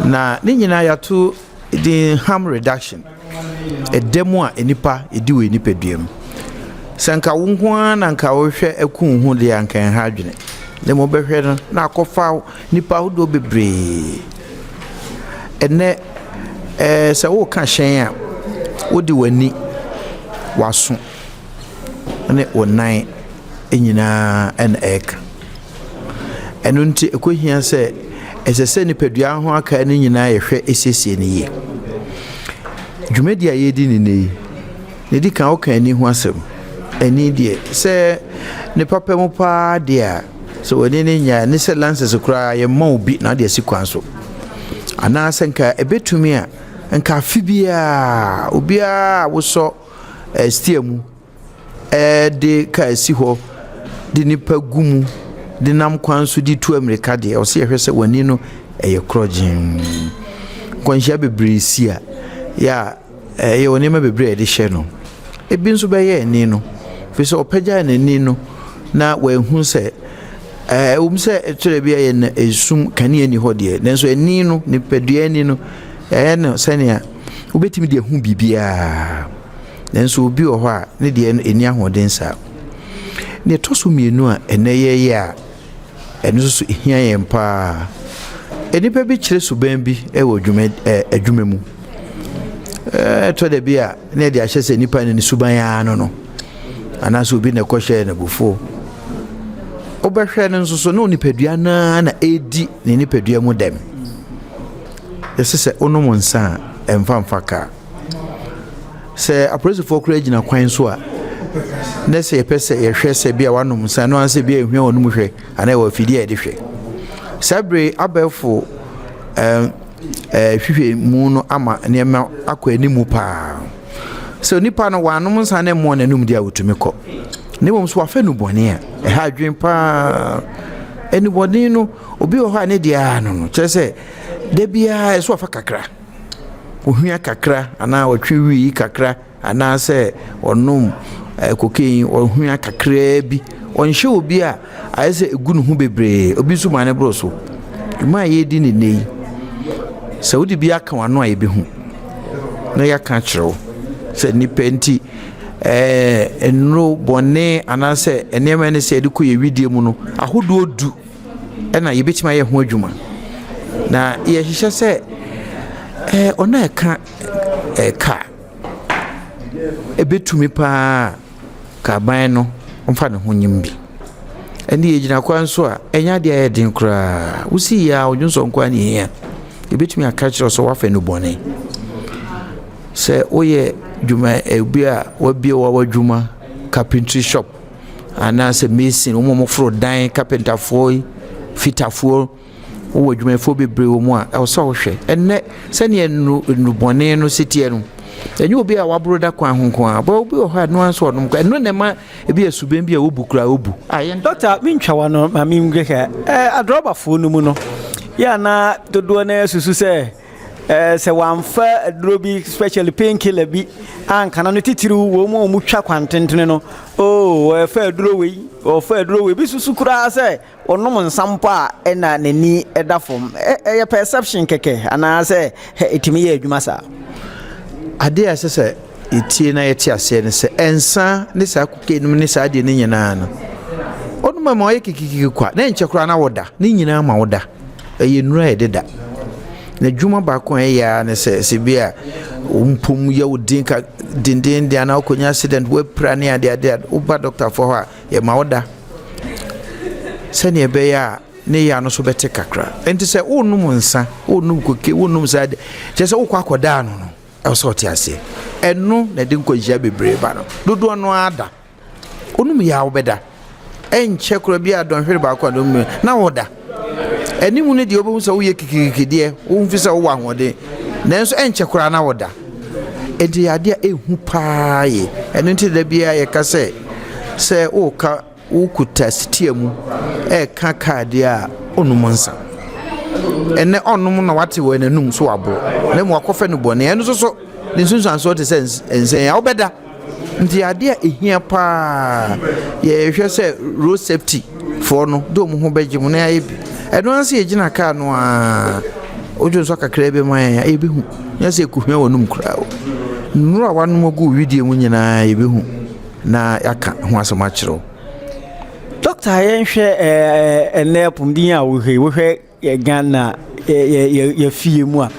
G: Na ne nyinaa yɛato din harm reduction. Ɛda mu a nnipa ɛdi wɔ nipadua mu. Sɛ nka wo nko ara na nka wohwɛ aku wo ho deɛ anka ɛnha adwene. Na mmom wobɛhwɛ no na akɔfa nnipa ahodoɔ bebree. Ɛnnɛ, ɛɛ sɛ woreka hyɛn a, wode w'ani, w'aso ne wo nan nyinaa na ɛreka. Ɛno nti, ɛkɔ hia sɛ ɛsɛ sɛ nipadua ho aka no nyinaa yɛhwɛ siesie no yie. Dwumadi a yɛredi no nnɛ yi, nea ɛdi kan woka ani ho asɛm. Ani deɛ, sɛ ne papa mu paa deɛ a, Sɛ w'ani no nyɛ a, ne sɛ lances koraa yɛmma wo bi na wode asi kwan so. Anaasɛ nka ɛbɛtumi a, nka afe biara obiara a wosɔ eh, steer mu eh, de kaa si hɔ de nipa gu mu de nam kwan so de tu amirika deɛ, ɔsɛ yɛhwɛ sɛ w'ani no ɛyɛ korɔgyee. Nkwanhyia bebree si a, yɛ a Ɛyɛ wɔ nneɛma bebree a yɛde hyɛ no. Ebi nso bɛyɛ ani no, ɛfiri sɛ ɔpagyaa n'ani no na wanhu sɛ ɛwom sɛ ɛtwerɛ bi a yɛ na esum kanea ni hɔ deɛ, nanso ani no, nipadua ani no, ɛyɛ no sɛnea wobɛtumi de ahu biribiara. Nanso obi wɔ hɔ a ne deɛ no ɛni ahoɔden saa. Deɛ ɛtɔ so mmienu a ɛnɛ yɛyɛ a Ɛno nso so hia yɛn paa. Nnipa bi kyerɛ suban bi wɔ dwuma ɛɛ adwuma mu. Ɛtɔ da bi a na yɛde ahyɛ sɛ nipa no ne suban ara no no anaasɛ obi na ɛkɔhyɛɛ no abufuo. Wobɛhwɛ no nso so na onipadua no ara na ɛredi ne nipadua mu dɛm. Yɛsɛ sɛ wonom nsa a ɛmfa mfa kaa. Sɛ apolisifoɔ koraa gyina kwan so a, na sɛ yɛpɛ sɛ yɛhwɛ sɛ bi a wanom nsa no ansɛ bi a ehwia wɔn mu hwɛ anaa ɛwɔ afidie a yɛde hwɛ. Saa bere abɛɛfo ɛɛ ɛɛ hwehwɛ mu no ama nneɛma akɔ anim paa. Sɛ onipa no wanom nsa na ɛmmoa n'anum deɛ a otumi kɔ. Na mmom so wafa nnubɔne a ɛha adwene paa. Nnubɔne no obi wɔ hɔ a ne deɛ ara no no kyerɛ sɛ da biara ɛso afa kakra. Ohua kakra anaa ɔtwe wii kakra anaasɛ ɔnom cocaine, ɔhua kakraa bi. Ɔnhyɛ obi a ayɛ sɛ egu ne ho bebree. Obi nso ma ne boro so. Dwuma a yɛredi ne nnɛ yi, sɛ wode bi aka w'ano a yɛbɛhu na yɛaka akyerɛ wo sɛ nnipa nti ɛɛ nnuro bɔne anaasɛ nneɛma ne sɛ yɛde kɔ yɛ widie mu no ahodoɔ du. na yɛbɛtumi ayɛ ho adwuma. Na yɛhyehyɛ sɛ ɛɛ ɔno a ɛka ɛka ɛbɛtumi paa ka aban no ɔmfa ne ho nyim bi. Ɛne yɛgyina kwan so a ɛnyɛ adeɛ a ɛyɛ den koraa. Wosi yie a ɔdwonsɔ nko ara na ɛhia. Yɛbɛtumi aka kyerɛ wo sɛ woafa nnubɔne. Sɛ woyɛ dwuma obi a wabue w'adwuma carpentry shop anaasɛ mason, wɔn a wɔforo dan, kapentafoɔ yi, fitafoɔ, wowɔ adwumayɛfoɔ bebree wɔ mu a, ɛwɔ sɛ wohwɛ. Ɛnnɛ, sɛdeɛ nnu nnubɔne no si teɛ no, ɛnyɛ obi a waboro da kwan ho nko ara. Bɔ obi wɔ hɔ a ɛno ara nso ɔnom kɔ. Ɛno na ɛma ebi yɛ suban bi a wobu koraa wobu. A yɛn.
A: Dɔkta, mentwa w'ano ma menhwɛ. Ɛɛ adrɔbafoɔ no mu no, yɛ a na dodoɔ no ara susu sɛ Ɛɛ sɛ wɔamfa aduro bi especially pain killer bi ankana no titiriw wɔn a wɔtwa kwantentene no oo wɔfa aduro wei wɔfa aduro wei bi susu koraa sɛ ɔnom nsa mpo a ɛna n'ani da fam ɛyɛ perception kɛkɛ anaasɛ ɛtumi yɛ adwuma saa.
G: Adeɛ a ɛsɛ sɛ yɛtie na yɛte aseɛ ne sɛ nsa ne saa cocaine nom ne saa adeɛ no nyinaa no ɔnom ma ɔyɛ kikikiki kwa na ɛnkyɛ koraa na wɔda ne nyinaa ma woda. Ɛyɛ nnuru a yɛde da. N'adwuma baako a ɛyɛ ara ne sɛ, sɛ bi a wo mpom yɛ wo den ka dendeenden anaa wokɔnya accident woapira ne adeade a, woba dɔktafoɔ hɔ a, yɛma wo da sɛdeɛ ɛbɛyɛ a ne yea no so bɛte kakra. Nti sɛ wonom nsa, wonom koke, wonom saa de, kyerɛ sɛ wokɔ akɔda ano no, ɛwɔ sɛ ɔte aseɛ. Ɛno na ɛde nkwanhyia bebree ba no. Dodoɔ no ara da. Wonom yɛ a wobɛda. Ɛnkyɛ koraa bi a dɔnhwere baako a dɔnhwere na woda. Anim no deɛ wobɛhu sɛ woyɛ kikikiki deɛ, womfi sɛ wowɔ ahoɔden, nanso ɛnkyɛ koraa na woda. Enti yɛ adeɛ a ɛhu paa yie. Ɛno nti da biara yɛka sɛ, sɛ woka wokuta sitia mu ɛreka kaa deɛ a, ɔnnom nsa. Ɛnɛ ɔnnom na wate wɔ n'anum so waboro, na mmom wakɔfɛ no bɔne. Ɛno nso so ne nsunsuansoɔ te sɛ nsɛn a wobɛda. Nti adeɛ a ɛhia paa yɛhwɛ sɛ road safety foɔ no de wɔn ho bɛgye mu na yɛayɛ bi. Ɛno ara sɛ yɛgyina kaa no a wodwo nsɔ kakra bi ma yɛn a yɛbɛhu. Nyɛ sɛ ɛkɔhia wɔn anum koraa o. Nnuro a wanom agu widie mu nyinaa yɛbɛhu na yɛaka ho asɛm akyerɛ wo.
A: Dɔkta yɛnhwɛ ɛnɛ apɔmuden a wohwɛ yi wohwɛ yɛ Ghana yɛ yɛ yɛ fie mu a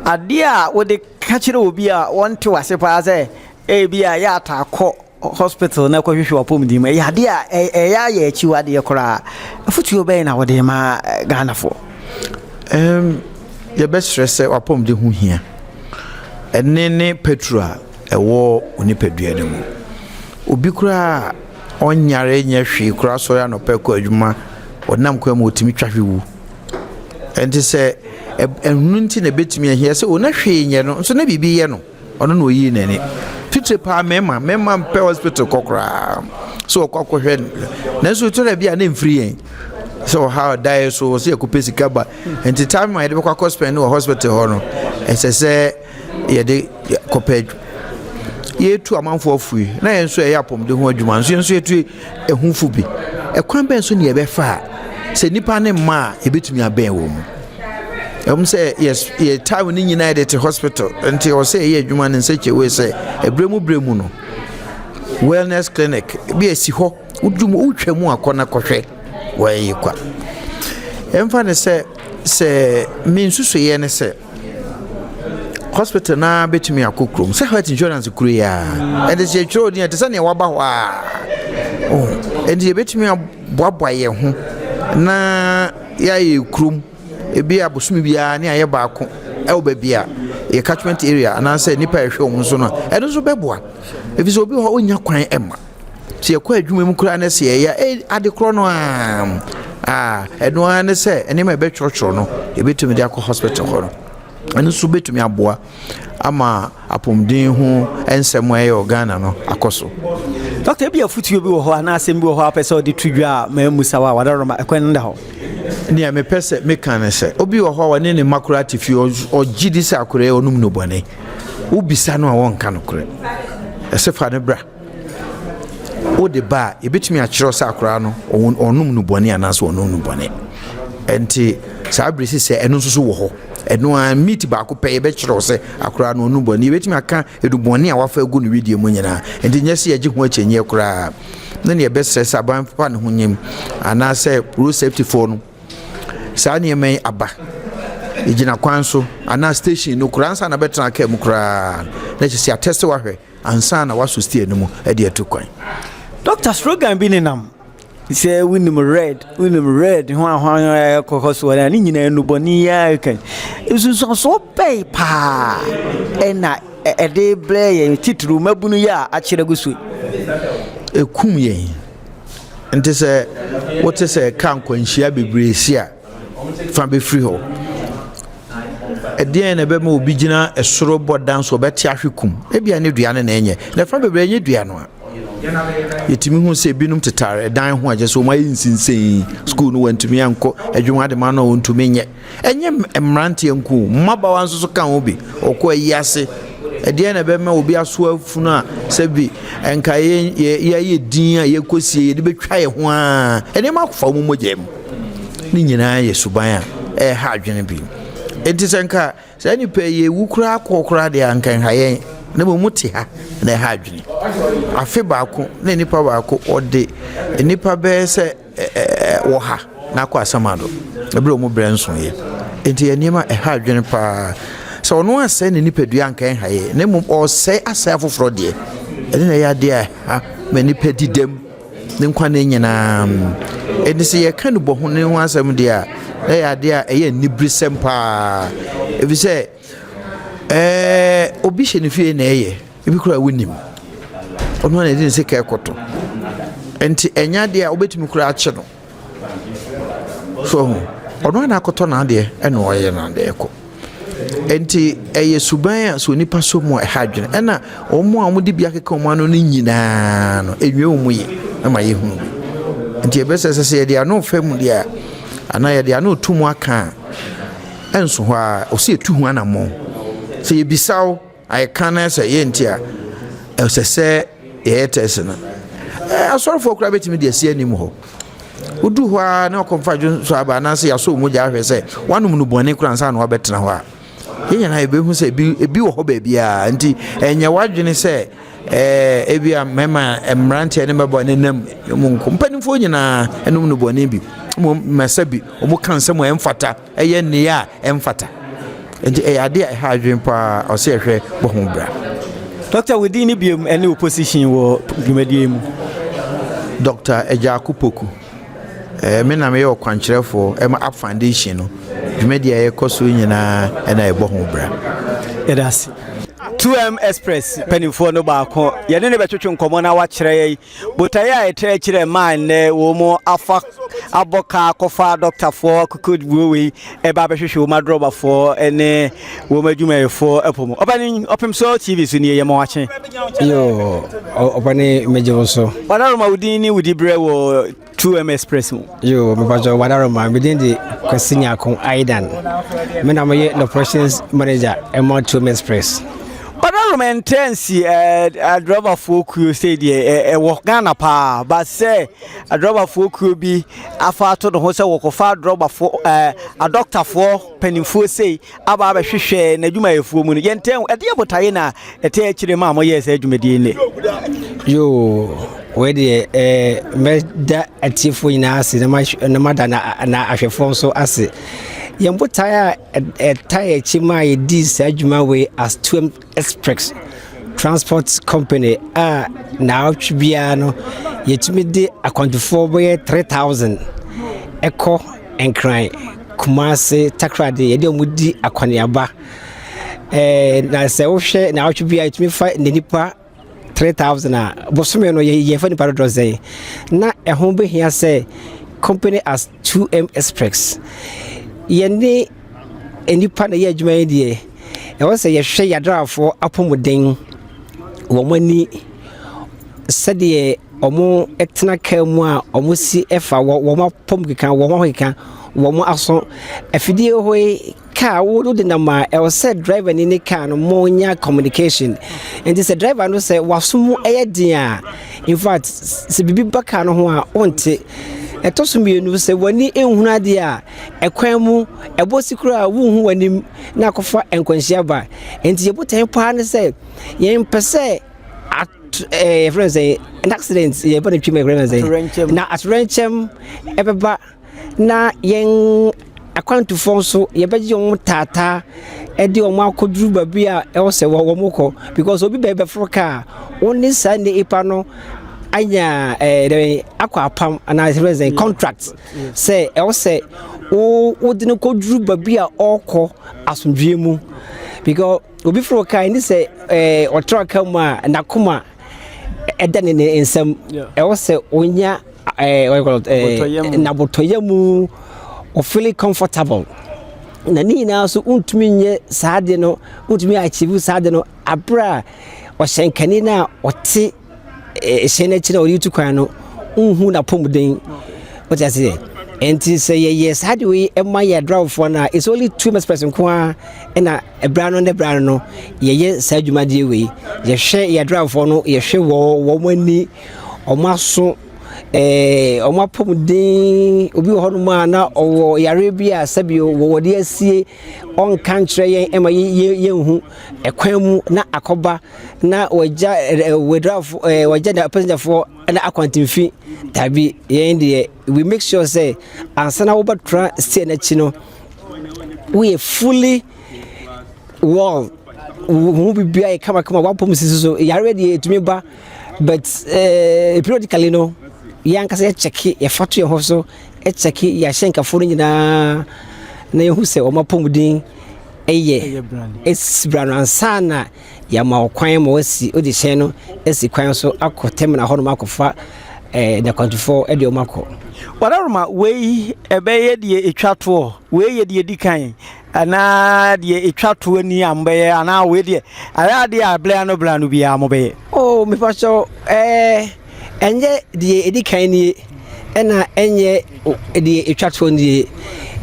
A: adeɛ a wode ka kyerɛ obi a wɔnte wase paa sɛ ebi a yɛ ataa kɔ hospital na kɔhwehwɛ w'apɔmuden mu ɛyɛ adeɛ a ɛyɛ ayɛ akyiwadeɛ koraa afotuo bɛn na wode ma Ghanafoɔ?
G: Um, yɛbɛsrɛ sɛ w'apɔmuden ho hia. Ɛne ne petro a ɛwɔ onipadua no mu. Obi koraa a ɔnyare nyɛ hwee koraa sɔre anɔpa kɔ adwuma, ɔnam kwan mu ɔtumi twa hwe wu. Ɛnti sɛ ɛno nti na ɛbɛtumi ahia sɛ o na hwee nyɛ no nso na biribi yɛ no, ɔno na ɔyii n'ani. Titire paa mmarima, mmarima mpɛ hospital kɔ koraa sɛ ɔkɔ akɔhwɛ no. Nanso ɛtɔ da bi a na ɛmfiri yɛn sɛ ɔha ɔdaeɛ so ɔsɛ yɛkɔpɛ sika ba. Nti time a yɛde bɛkɔ akɔ spend wɔ hospital hɔ no, ɛsɛ sɛ yɛde kɔpɛ adwuma. Yɛtu amanfoɔ afu yi, na yɛn nso yɛyɛ apɔmuden ho adwuma nso yɛn nso yɛtu ɛho fo bi. Ɛkwan bɛn so na yɛbɛfa a sɛ nnipa ne mma a yɛbɛtumi abɛn wɔn mu? Ɛwom sɛ yɛ yɛ time no nyinaa yɛde te hospital nti ɛwɔ sɛ yɛyɛ adwuma no nsɛkyɛwee sɛ ɛberɛ mu berɛ mu no wellness clinic bi asi hɔ wodu mu wotwa mu akɔ na kɔhwɛ wɔyɛ kwa. Ɛmfa ne sɛ sɛ me nsusuiɛ ne sɛ Hospital no ara bɛtumi akɔ kurom sɛ health insurance kuro yi ara ɛnti sɛ yɛtwerɛ odin a ɛte sɛ nea waba hɔ a oh, ɛnti yɛbɛtumi aboaboa yɛn ho na yɛayɛ kurom ebi abosome biara ne ayɛ baako ɛwɔ baabi a yɛ catchment area anaasɛ nnipa a ɛhwɛ wɔn so no ɛno nso bɛboa ɛfiri sɛ obi hɔ ɔnya kwan ɛma sɛ yɛkɔ adwuma mu koraa ne sɛ yɛyɛ eh, ade korɔ no a ah, ɛno ara ne sɛ nneɛma ɛbɛtwerɛtwerɛ no yɛbɛtumi de akɔ hospital hɔ no ɛno nso bɛtumi aboa ama apɔmuden ho nsɛm a ɛyɛ wɔ Ghana no akɔ so.
A: Dɔkta, ebi afotuo bi wɔ hɔ anaa asɛm bi wɔ hɔ a wopɛ sɛ ɔde to dwa a mammusa wo a wadaroma ɛkwan no da hɔ.
G: Nea mepɛ sɛ meka ne sɛ obi wɔ hɔ a ɔne ne mma koraa te fie ɔgye di sɛ akoraa ɔnom nnubɔne wobisa no a wɔnka nokorɛ ɛsɛ fa no bra Wode ba a, yɛbɛtumi akyerɛw sɛ akwadaa no ɔnom nnubɔne anaasɛ ɔnom nnubɔne. Ɛnti saa bere si sɛ ɛno nso so wɔ hɔ. Ɛno ara meat baako pɛ yɛbɛkyerɛw sɛ akwadaa no ɔnom bɔne. Yɛbɛtumi aka adubɔne a wafa agu no wedeɛ mu nyinaa. Ɛnti nyɛ sɛ yɛgye ho akyinnyeɛ koraa. Ne ne yɛbɛsrɛ sɛ aban fa ne ho nyim anaasɛ road safety foɔ no saa nneɛma yi aba. Ɛgyina kwan so anaa station no koraa ansa na bɛtena kaa mu koraa na kyerɛ sɛ yɛatɛste wahwɛ. Ansa na wasɔ steer no mu de atu kwan.
A: Doctor slogan bi nenam sɛ wonim red wonim red ho ahoa ɛkɔkɔ soɔ na ne nyinaa nnubɔne yi ara kan nsunsuansoɔ bɛn paa ɛna ɛde brɛ yɛn titiriw mmabunu yi a akyerɛ gu so yi.
G: Ɛkum yɛn nti sɛ wote sɛ kaa nkwanhyia bebree si a fa bɛfiri hɔ. Ɛdeɛn na ɛbɛma obi gyina ɛsoro bɔ dan so ɔbɛte ahwe kum? Ebia ne dua no na ɛnyɛ. Na ɛfa bebree ɛnyɛ dua no a. Yɛtumi hu sɛ ebinom tetare ɛdan ho a kyerɛ sɛ wɔn ayɛ nsinsɛn. Sukuu no wɔntumi ankɔ, adwuma de ma no a wɔntumi nyɛ. Ɛnyɛ mmeranteɛ nko o, mmabaawa nso so ka ho bi. Wɔkɔ ayi ase. Ɛdeɛn na ɛbɛma obi aso afunu a sɛbi nka yɛayɛ din a yɛkɔsie yɛde bɛtwa yɛn ho ara. Nneɛma afa wɔn mogya mu. Ne nyinaa yɛ suban a ɛreha adwene bi. Enti sɛ nka saa nipa yi yɛwu koraa kɔɔ koraa deɛ anka nha yɛn na mmom te ha na ɛha adwene. Afe baako na nipa baako ɔde nipa bɛyɛ sɛ wɔ ha na akɔ asamado ɛberɛ a wɔn brɛ nsoeɛ. Enti yɛ nneɛma ɛha adwene paa. Sɛ ɔno asɛe ne nipadua anka ɛnha yɛ na mmom ɔresɛe asɛe afoforɔ deɛ ɛne na ɛyɛ adeɛ a ɛha ma nipa di dɛm ne nkwa nna nyinaa. Enti sɛ yɛka nnubɔne ho asɛm deɛ a, na ɛyɛ adeɛ a ɛyɛ aniberesɛm paa. Ɛfiri sɛ ɛɛ obi hyɛ ne fie na ɛyɛ, ebi koraa wonim. Ɔno na ɛde ne sika ɛkɔtɔ. Nti ɛnyɛ adeɛ a wobɛtumi koraa akye no. So ho, ɔno ana akɔtɔ n'adeɛ ɛna ɔyɛ n'adeɛ kɔ. Nti ɛyɛ suban a sɛ onipa sɔ mu a ɛha adwene. Ɛna wɔn a wɔde bi akeka wɔn ano no nyinaa no, ɛnwie wɔn yie ɛma yɛhunu bi. Nti ɛbɛsɛ sɛ sɛ yɛde ano fa mu deɛ a, anaa yɛde ano to mu aka a, ɛnso hɔ a, ɔsɛ yɛtu ho anammɔn. Sɛ yɛbisa wo Ayɛ kan na sɛ yɛ nti a ɛsɛ sɛ yɛyɛ test no. Asɔrefoɔ koraa bɛtumi de asi anim hɔ. Wodu hɔ ara na ɔkɔmfa dwonso aba anaasɛ yɛasɔ wɔn mogya ahwɛ sɛ wanom no bɔne koraa ansa na wabɛtena hɔ a. Yɛn nyinaa yɛbɛhu sɛ ebi ebi wɔ hɔ baabiara nti ɛnyɛ w'adwene sɛ ɛɛ ebi a mmarima mmeranteɛ ne mmabaawa ne nam mu nko. Mpanimfoɔ nyinaa ɛnom no bɔne bi. Mmom mmɛsɛ bi wɔn ka nsɛm a ɛmfata. Ɛyɛ nneyɛɛ a ɛmfata. Enti ɛyɛ ade a ɛha adwene paa a ɔsɛ yɛhwɛ bɔ ho bra.
A: Doctor, wo din ne biom ɛne wo position wɔ dwumadie yi mu?
G: Doctor Agyarko Poku, Eh, me na meyɛ ɔkwankyerɛfoɔ ɛma Up Foundation no. Dwumadie a yɛkɔ so nyinaa ɛna yɛbɔ ho bra.
A: Yɛda ase. 2M Express mpanimfoɔ no baako, yɛne no bɛtwetwe nkɔmmɔ na wakyerɛ yɛn Botaeɛ a ɛtɛ akyire maa nnɛ wɔn afa abɔ ka akɔfa dɔktafoɔ akokoduo wei ɛba abɛhwehwɛ wɔn adrɔbafoɔ ne wɔn adwumayɛfoɔ ɛpɔ mu. Ɔbɛne Ɔpemsoɔ TV so nie, yɛma wakye.
H: Yoo, ɔbɛne megye wo so.
A: Wadaroma, wo din ne wo diberɛ wɔ 2M Express mu.
H: Yoo, mepatwɔ Wadaroma, me din de Kwasi Nyarko Aidan. Me na meyɛ the operations manager ɛma 2M Express.
A: Ɔdɔroma ɛntɛ nsi adrɔbafoɔ kuo sei deɛ ɛwɔ Ghana paa ba sɛ adrɔbafoɔ kuo bi afa ato ne ho sɛ wɔkɔfa adrɔbafoɔ ɛɛ adɔktafoɔ mpanimfoɔ sei aba abɛhwehwɛ n'adwumayɛfoɔ mu no yɛntɛ ɛdeɛ botaeɛ na ɛtɛ akyire ma a wɔyɛɛ saa dwumadie nnɛ.
H: Yoo wei deɛ ɛɛ mɛda atiefoɔ nyinaa ase na mada na ahwɛfoɔ nso ase yɛn botaeɛ a Ɛtaa yɛn akyi maa yɛdii saa dwuma wei as Tuam Express Transport Company a naawɔtwe biara no yɛtumi de akwantufoɔ bɛyɛ 3000 ɛkɔ Nkran, Kumase, Takoradi yɛde wɔn di akɔneaba. Ɛɛ na sɛ wohwɛ naawɔtwe biara yɛtumi fa nnipa 3000 a bosome no yɛfa nipa dodoɔ sɛn na ɛho bɛhia sɛ company as 2M Express yɛne nnipa na ɛyɛ adwuma yi deɛ ɛwɔ sɛ yɛhwɛ yɛadrafoɔ apɔmuden wɔn ani sɛdeɛ wɔn tena kaa mu a wɔn si fa wɔn apɔm keka wɔn ho keka wɔn aso afidie hɔ yi Car wo wode nam a ɛwɔ sɛ driver ni ne car no mo nya communication nti sɛ driver no sɛ waso mu ɛyɛ den a in fact sɛ biribi ba car no ho a wonte ɛtɔ so mmienu sɛ w'ani nhunu adeɛ a ɛkwan mu ɛbɔ si koraa wonhu w'anim na akɔfa nkwanhyia ba nti yɛ botae paa ne sɛ yɛn pɛ sɛ at ɛɛ yɛfrɛ no sɛ an accident yɛbɔ ne twam yɛfrɛ no sɛ na atorɛnkyɛm ɛbɛba Na yɛn akwantufoɔ nso yɛbɛgye wɔn taataa de wɔn akɔduru baabi a ɛwɔ sɛ wɔn kɔ because obi bɛ bɛforo kaa wɔn ne saa nipa no anya ɛɛ eh, akɔ apam anaa sɛ sɛ contract sɛ ɛwɔ sɛ wo wode no kɔduru baabi a ɔrekɔ asomdwoeɛ mu because obi foro kaa ɛne sɛ ɛɛ ɔtra kaa mu a n'akoma ɛda ne ne nsam ɛwɔ sɛ onya ɛɛ n'abotɔyɛ mu ɔfili comfortable na ne nyinaa nso wontumi nyɛ saa ade no wontumi achieve saa ade no abere a ɔhyɛnkani no a ɔte hyɛn no akyi na ɔde tu kwan no nhu n'apɔmuden wote aseɛ nti sɛ yɛyɛ saa de wei ɛma yɛ adrawofoɔ no a it's only two months person nko ara ɛna ɛberɛ ano ne berɛ ano no yɛyɛ saa dwumadie wei yɛhwɛ yɛ adrawofoɔ no yɛhwɛ wɔn wɔn ani wɔn aso ɛɛ wɔn apɔmuden obi wɔ hɔnom a na ɔwɔ yareɛ bi a sɛbi wɔwɔ de asie ɔnka nkyerɛ yɛn ɛma yɛnhu ɛkwan mu na akɔba na wɔagya ɛɛ wɔadrafo ɛɛ wɔagya na pasengyafoɔ ɛna akwantemfi dabi yɛn deɛ we make sure sɛ ansa na wobɛtra steer n'akyi no woyɛ fully well wo ho biribiara yɛ kamakama wapɔm sisi so yareɛ deɛ ɛtumi ba but eh, periodically no yɛn ankasa yɛkyɛke yɛfa to yɛn ho so kyɛke yɛahyɛnkafoɔ no nyinaa na yɛhu sɛ wɔn apɔmuden ɛyɛ ɛsi bra no ansa na yɛama ɔkwan ma wasi wode hyɛn no asi kwan so akɔ terminal hɔnom akɔfa eh, n'akwantufoɔ de wɔn akɔ.
A: Wadaroma, wei ɛbɛyɛ deɛ ɛtwa toɔ, wei yɛ deɛ ɛdi kan anaa deɛ ɛtwa toɔ ni a mobɛyɛ anaa wei deɛ ayɛ adeɛ a berɛ ano berɛ ano biara mobɛyɛ?
H: Oh, mepakyɛw, ɛɛ, ɛnyɛ deɛ ɛdi kan nie, ɛna ɛnyɛ deɛ ɛtwa toɔ nie.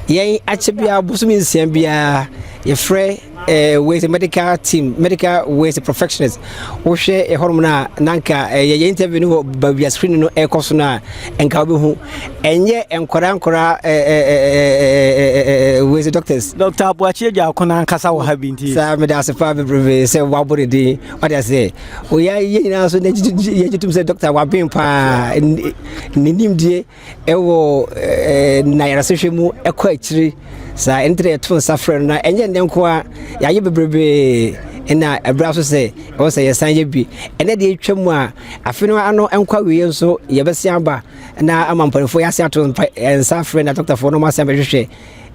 H: Yɛn akyɛ biara, bosome nsia biara, yɛfrɛ eh, wei sɛ medical team, medical wei sɛ perfectionist. Wohwɛ ɛhɔnom no a, na nka eh, yɛyɛ interview no wɔ baabi a screen no ɛkɔ so no a, nka wobɛhu. Ɛnyɛ nkwadaa nkwadaa eh, eh, eh, eh, eh, eh, wei sɛ doctors.
A: Dr. Aboakye Agyarko no ankasa wɔ ha bi nti.
H: Saa meda ase paa bebrebe sɛ wabɔ ne din. Wate aseɛ? Oyɛ yɛn nyinaa nso yɛgye tom sɛ doctor waben paa. Ne nimdie ɛwɔ n'ayarasehwɛ mu ɛkɔ akyiri saa ɛno na yɛto nsa frɛ no na ɛnyɛ nnɛ nko a yɛayɛ bebrebe ɛna ɛberɛ so sɛ ɛwɔ sɛ yɛsan yɛ bi ɛnɛ deɛ ɛtwa mu a afe no ano nkɔ awieɛ nso yɛbɛsan aba na ama mpanimfoɔ yɛase ato nsa frɛ na dɔktafoɔ no asan bɛhwehwɛ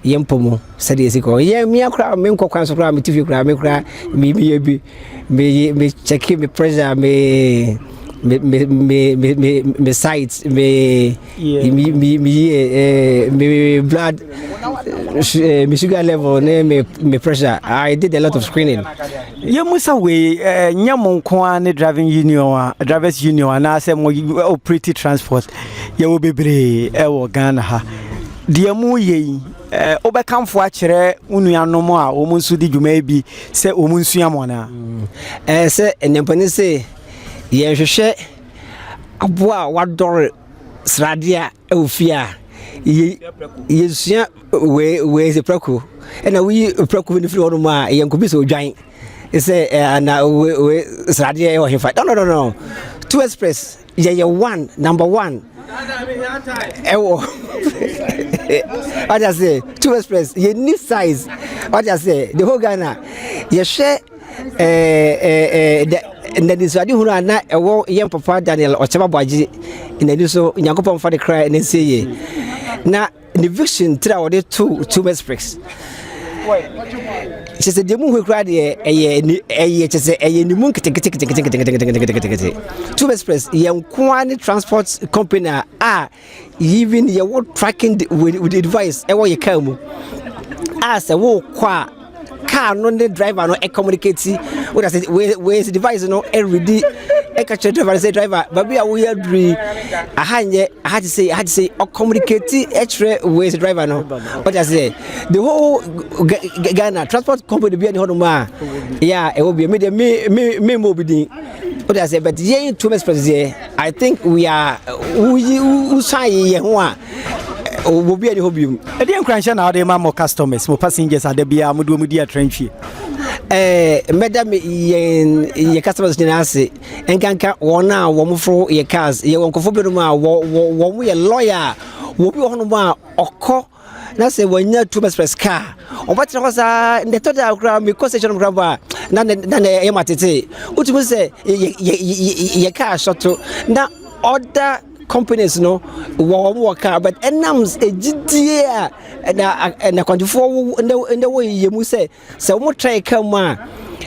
H: yɛn mpɔ mu sɛdeɛ ɛsi kɔ yɛn mmea koraa menkɔ kwan so koraa mete fie koraa me koraa meyɛ bi me me check me pressure me me me me me me me sight me me me me eh, me blood eh, me sugar level ne me me pressure. I did a lot of screening.
A: Yɛmu sɛ wei eh, nyɛ mo nko ara ne driving union a drivers union anaasɛ mo operate transport yɛwɔ bebree ɛwɔ Ghana ha deɛ mo yɛ yi eh, wobɛkamfo akyerɛ wo nuanom a wɔn nso di dwuma yi bi sɛ wɔn nsua mo anaa?
H: Ɛɛ sɛ nnɛmpani se yɛnhwehwɛ aboa a wadɔre sradeɛ a ɛwɔ fie a yɛsua wei wei sɛ prako ɛna woyi prako no firi hɔnom a yɛnkɔbi sɛ odwan sɛ ana wei wei sradeɛ ɛwɔ hefa no no no no two express yɛyɛ one number one ɛwɔ wate aseɛ two express yɛni size wate aseɛ the whole Ghana yɛhwɛ ɛɛ ɛɛ nnadisuade hunu a na ɛwɔ yɛn papa Daniel Ɔkyɛm Aboagye n'ani so Nyankopɔn fa de kra ne nsie yie na ne vision tiri a wɔde to two express kyɛ sɛ deɛ mu hu koraa deɛ ɛyɛ ni ɛyɛ kyɛ sɛ ɛyɛ ne mu nketenkete two express yɛn nkoa ne transport company a a even yɛwɔ tracking with, with device ɛwɔ yɛ car mu a sɛ wokɔ a car no ne driver no communicate wọ́n sɛ wei wei device no ɛredi ɛka kyerɛ driver no sɛ driver baabi a woyɛ aduru yi aha nyɛ aha te sɛ aha te sɛ ɔcommunicate ɛkyerɛ wei sɛ driver no wọ́n sɛ the whole Ghana transport company bi ɛni hɔnom a yɛ a ɛwɔ bi mi deɛ mi mi mi mu obi din wọ́n sɛ but yɛn two express deɛ I think we are woyi wosan yɛ ho a obi ani hɔ biom.
A: Ɛdeɛ nkuranhyɛ na wode ma mo customers, mo passengers a da biara mode wɔn di atrantwie?
H: Ɛɛ mɛda me yɛn yɛ customers nyinaa ase nkanka wɔn a wɔn foro yɛ cars yɛ wɔn nkurɔfoɔ binom a wɔ wɔ wɔn yɛ lawyer wɔ bi wɔ hɔnom a ɔkɔ na sɛ wɔanya two express car ɔbɛtena hɔ saa ndɛ tɔ da koraa mekɔ station koraa mpo a na na na ɛyɛ ma tete wotumi sɛ yɛ yɛ yɛ car sɔto na other companies no wɔ wɔn wɔ car but ɛnam egyidie a na na kwantufoɔ ndɛ ndɛ wɔ yɛ mu sɛ sɛ wɔn tra car mu a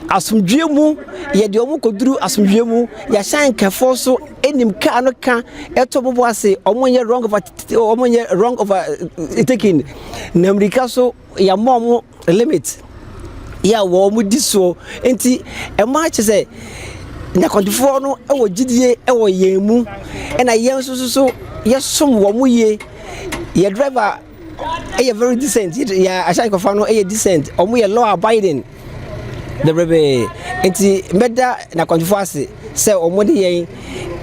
H: asomdwie mu yɛde wɔn kɔduru asomdwie mu yɛahyɛn nkɛfoɔ so anim car no ka ɛto bobo ase wɔn nyɛ wrong over wɔn nyɛ wrong over taking na mmirika so yɛama wɔn limit yɛ a wɔn di soɔ nti ɛma kyɛ sɛ nakwantufoɔ no wɔ gyidie wɔ yɛn mu ɛna yɛn nso so yɛsom wɔn yie yɛ driver ɛyɛ very decent yɛ ahyɛn nkɔfa no ɛyɛ decent wɔn yɛ law abiding bebrebe nti mɛda nakwantufoɔ ase sɛ wɔn de yɛn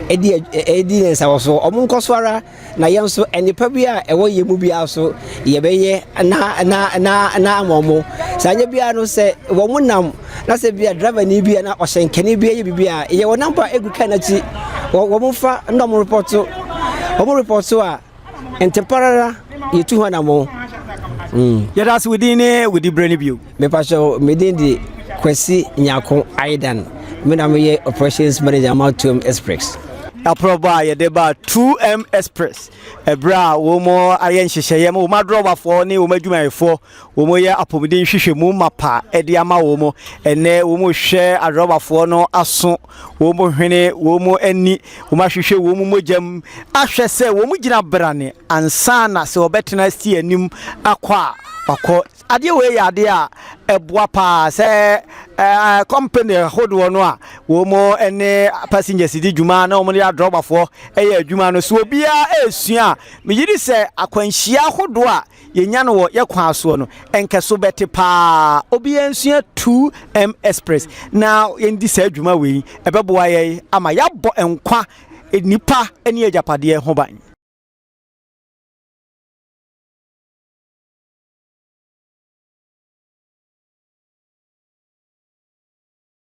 H: ɛdi ɛdi ne nsa wɔ so wɔn nkɔ so ara na yɛn nso nnipa bi a ɛwɔ yɛn mu biara so yɛbɛyɛ na na na na ama wɔn saa nyɛ biara no sɛ wɔn nam na sɛ bia driver ni bi a na ɔhyɛ nkɛne bi yɛ biribi a yɛwɔ number egu kaa n'akyi wɔn fa na wɔn report wɔn report a ntɛmpa yɛtu ho anammɔn.
A: Mm. Yɛda ase wo din ne wo diberɛ no bio.
H: Mepakyɛw me din de Kwasi Nyako Aidan. Me na meyɛ operations manager ma 2M Express.
A: Aprɔbɔ a yɛde ba 2M Express ɛberɛ a wɔn ayɛ nhyehyɛeɛ ma wɔn adrɔbafoɔ ne wɔn adwumayɛfoɔ wɔn yɛ apɔmuden nhwehwɛmu mapa de ama wɔn. Ɛnɛ wɔn rehwɛ adrɔbafoɔ no aso, wɔn hwene, wɔn ani, wɔn ahwehwɛ wɔn mogya mu ahwɛ sɛ wɔn gyina brane ansa na sɛ wɔbɛtena si anim akɔ a wakɔ. Adeɛ wei yɛ adeɛ a ɛboa paa sɛ ɛɛ company ahodoɔ no a wɔn ne passengers di dwuma na wɔn de adrɔbafoɔ yɛ adwuma no so obiara resua a megye di sɛ akwanhyia ahodoɔ a yɛnya no wɔ yɛ kwan soɔ no nkɛso bɛte paa. Obiara nsua 2M Express na yɛndi saa adwuma wei, ɛbɛboa yɛn ama yɛabɔ nkwa, nnipa ne agyapadeɛ ho ban.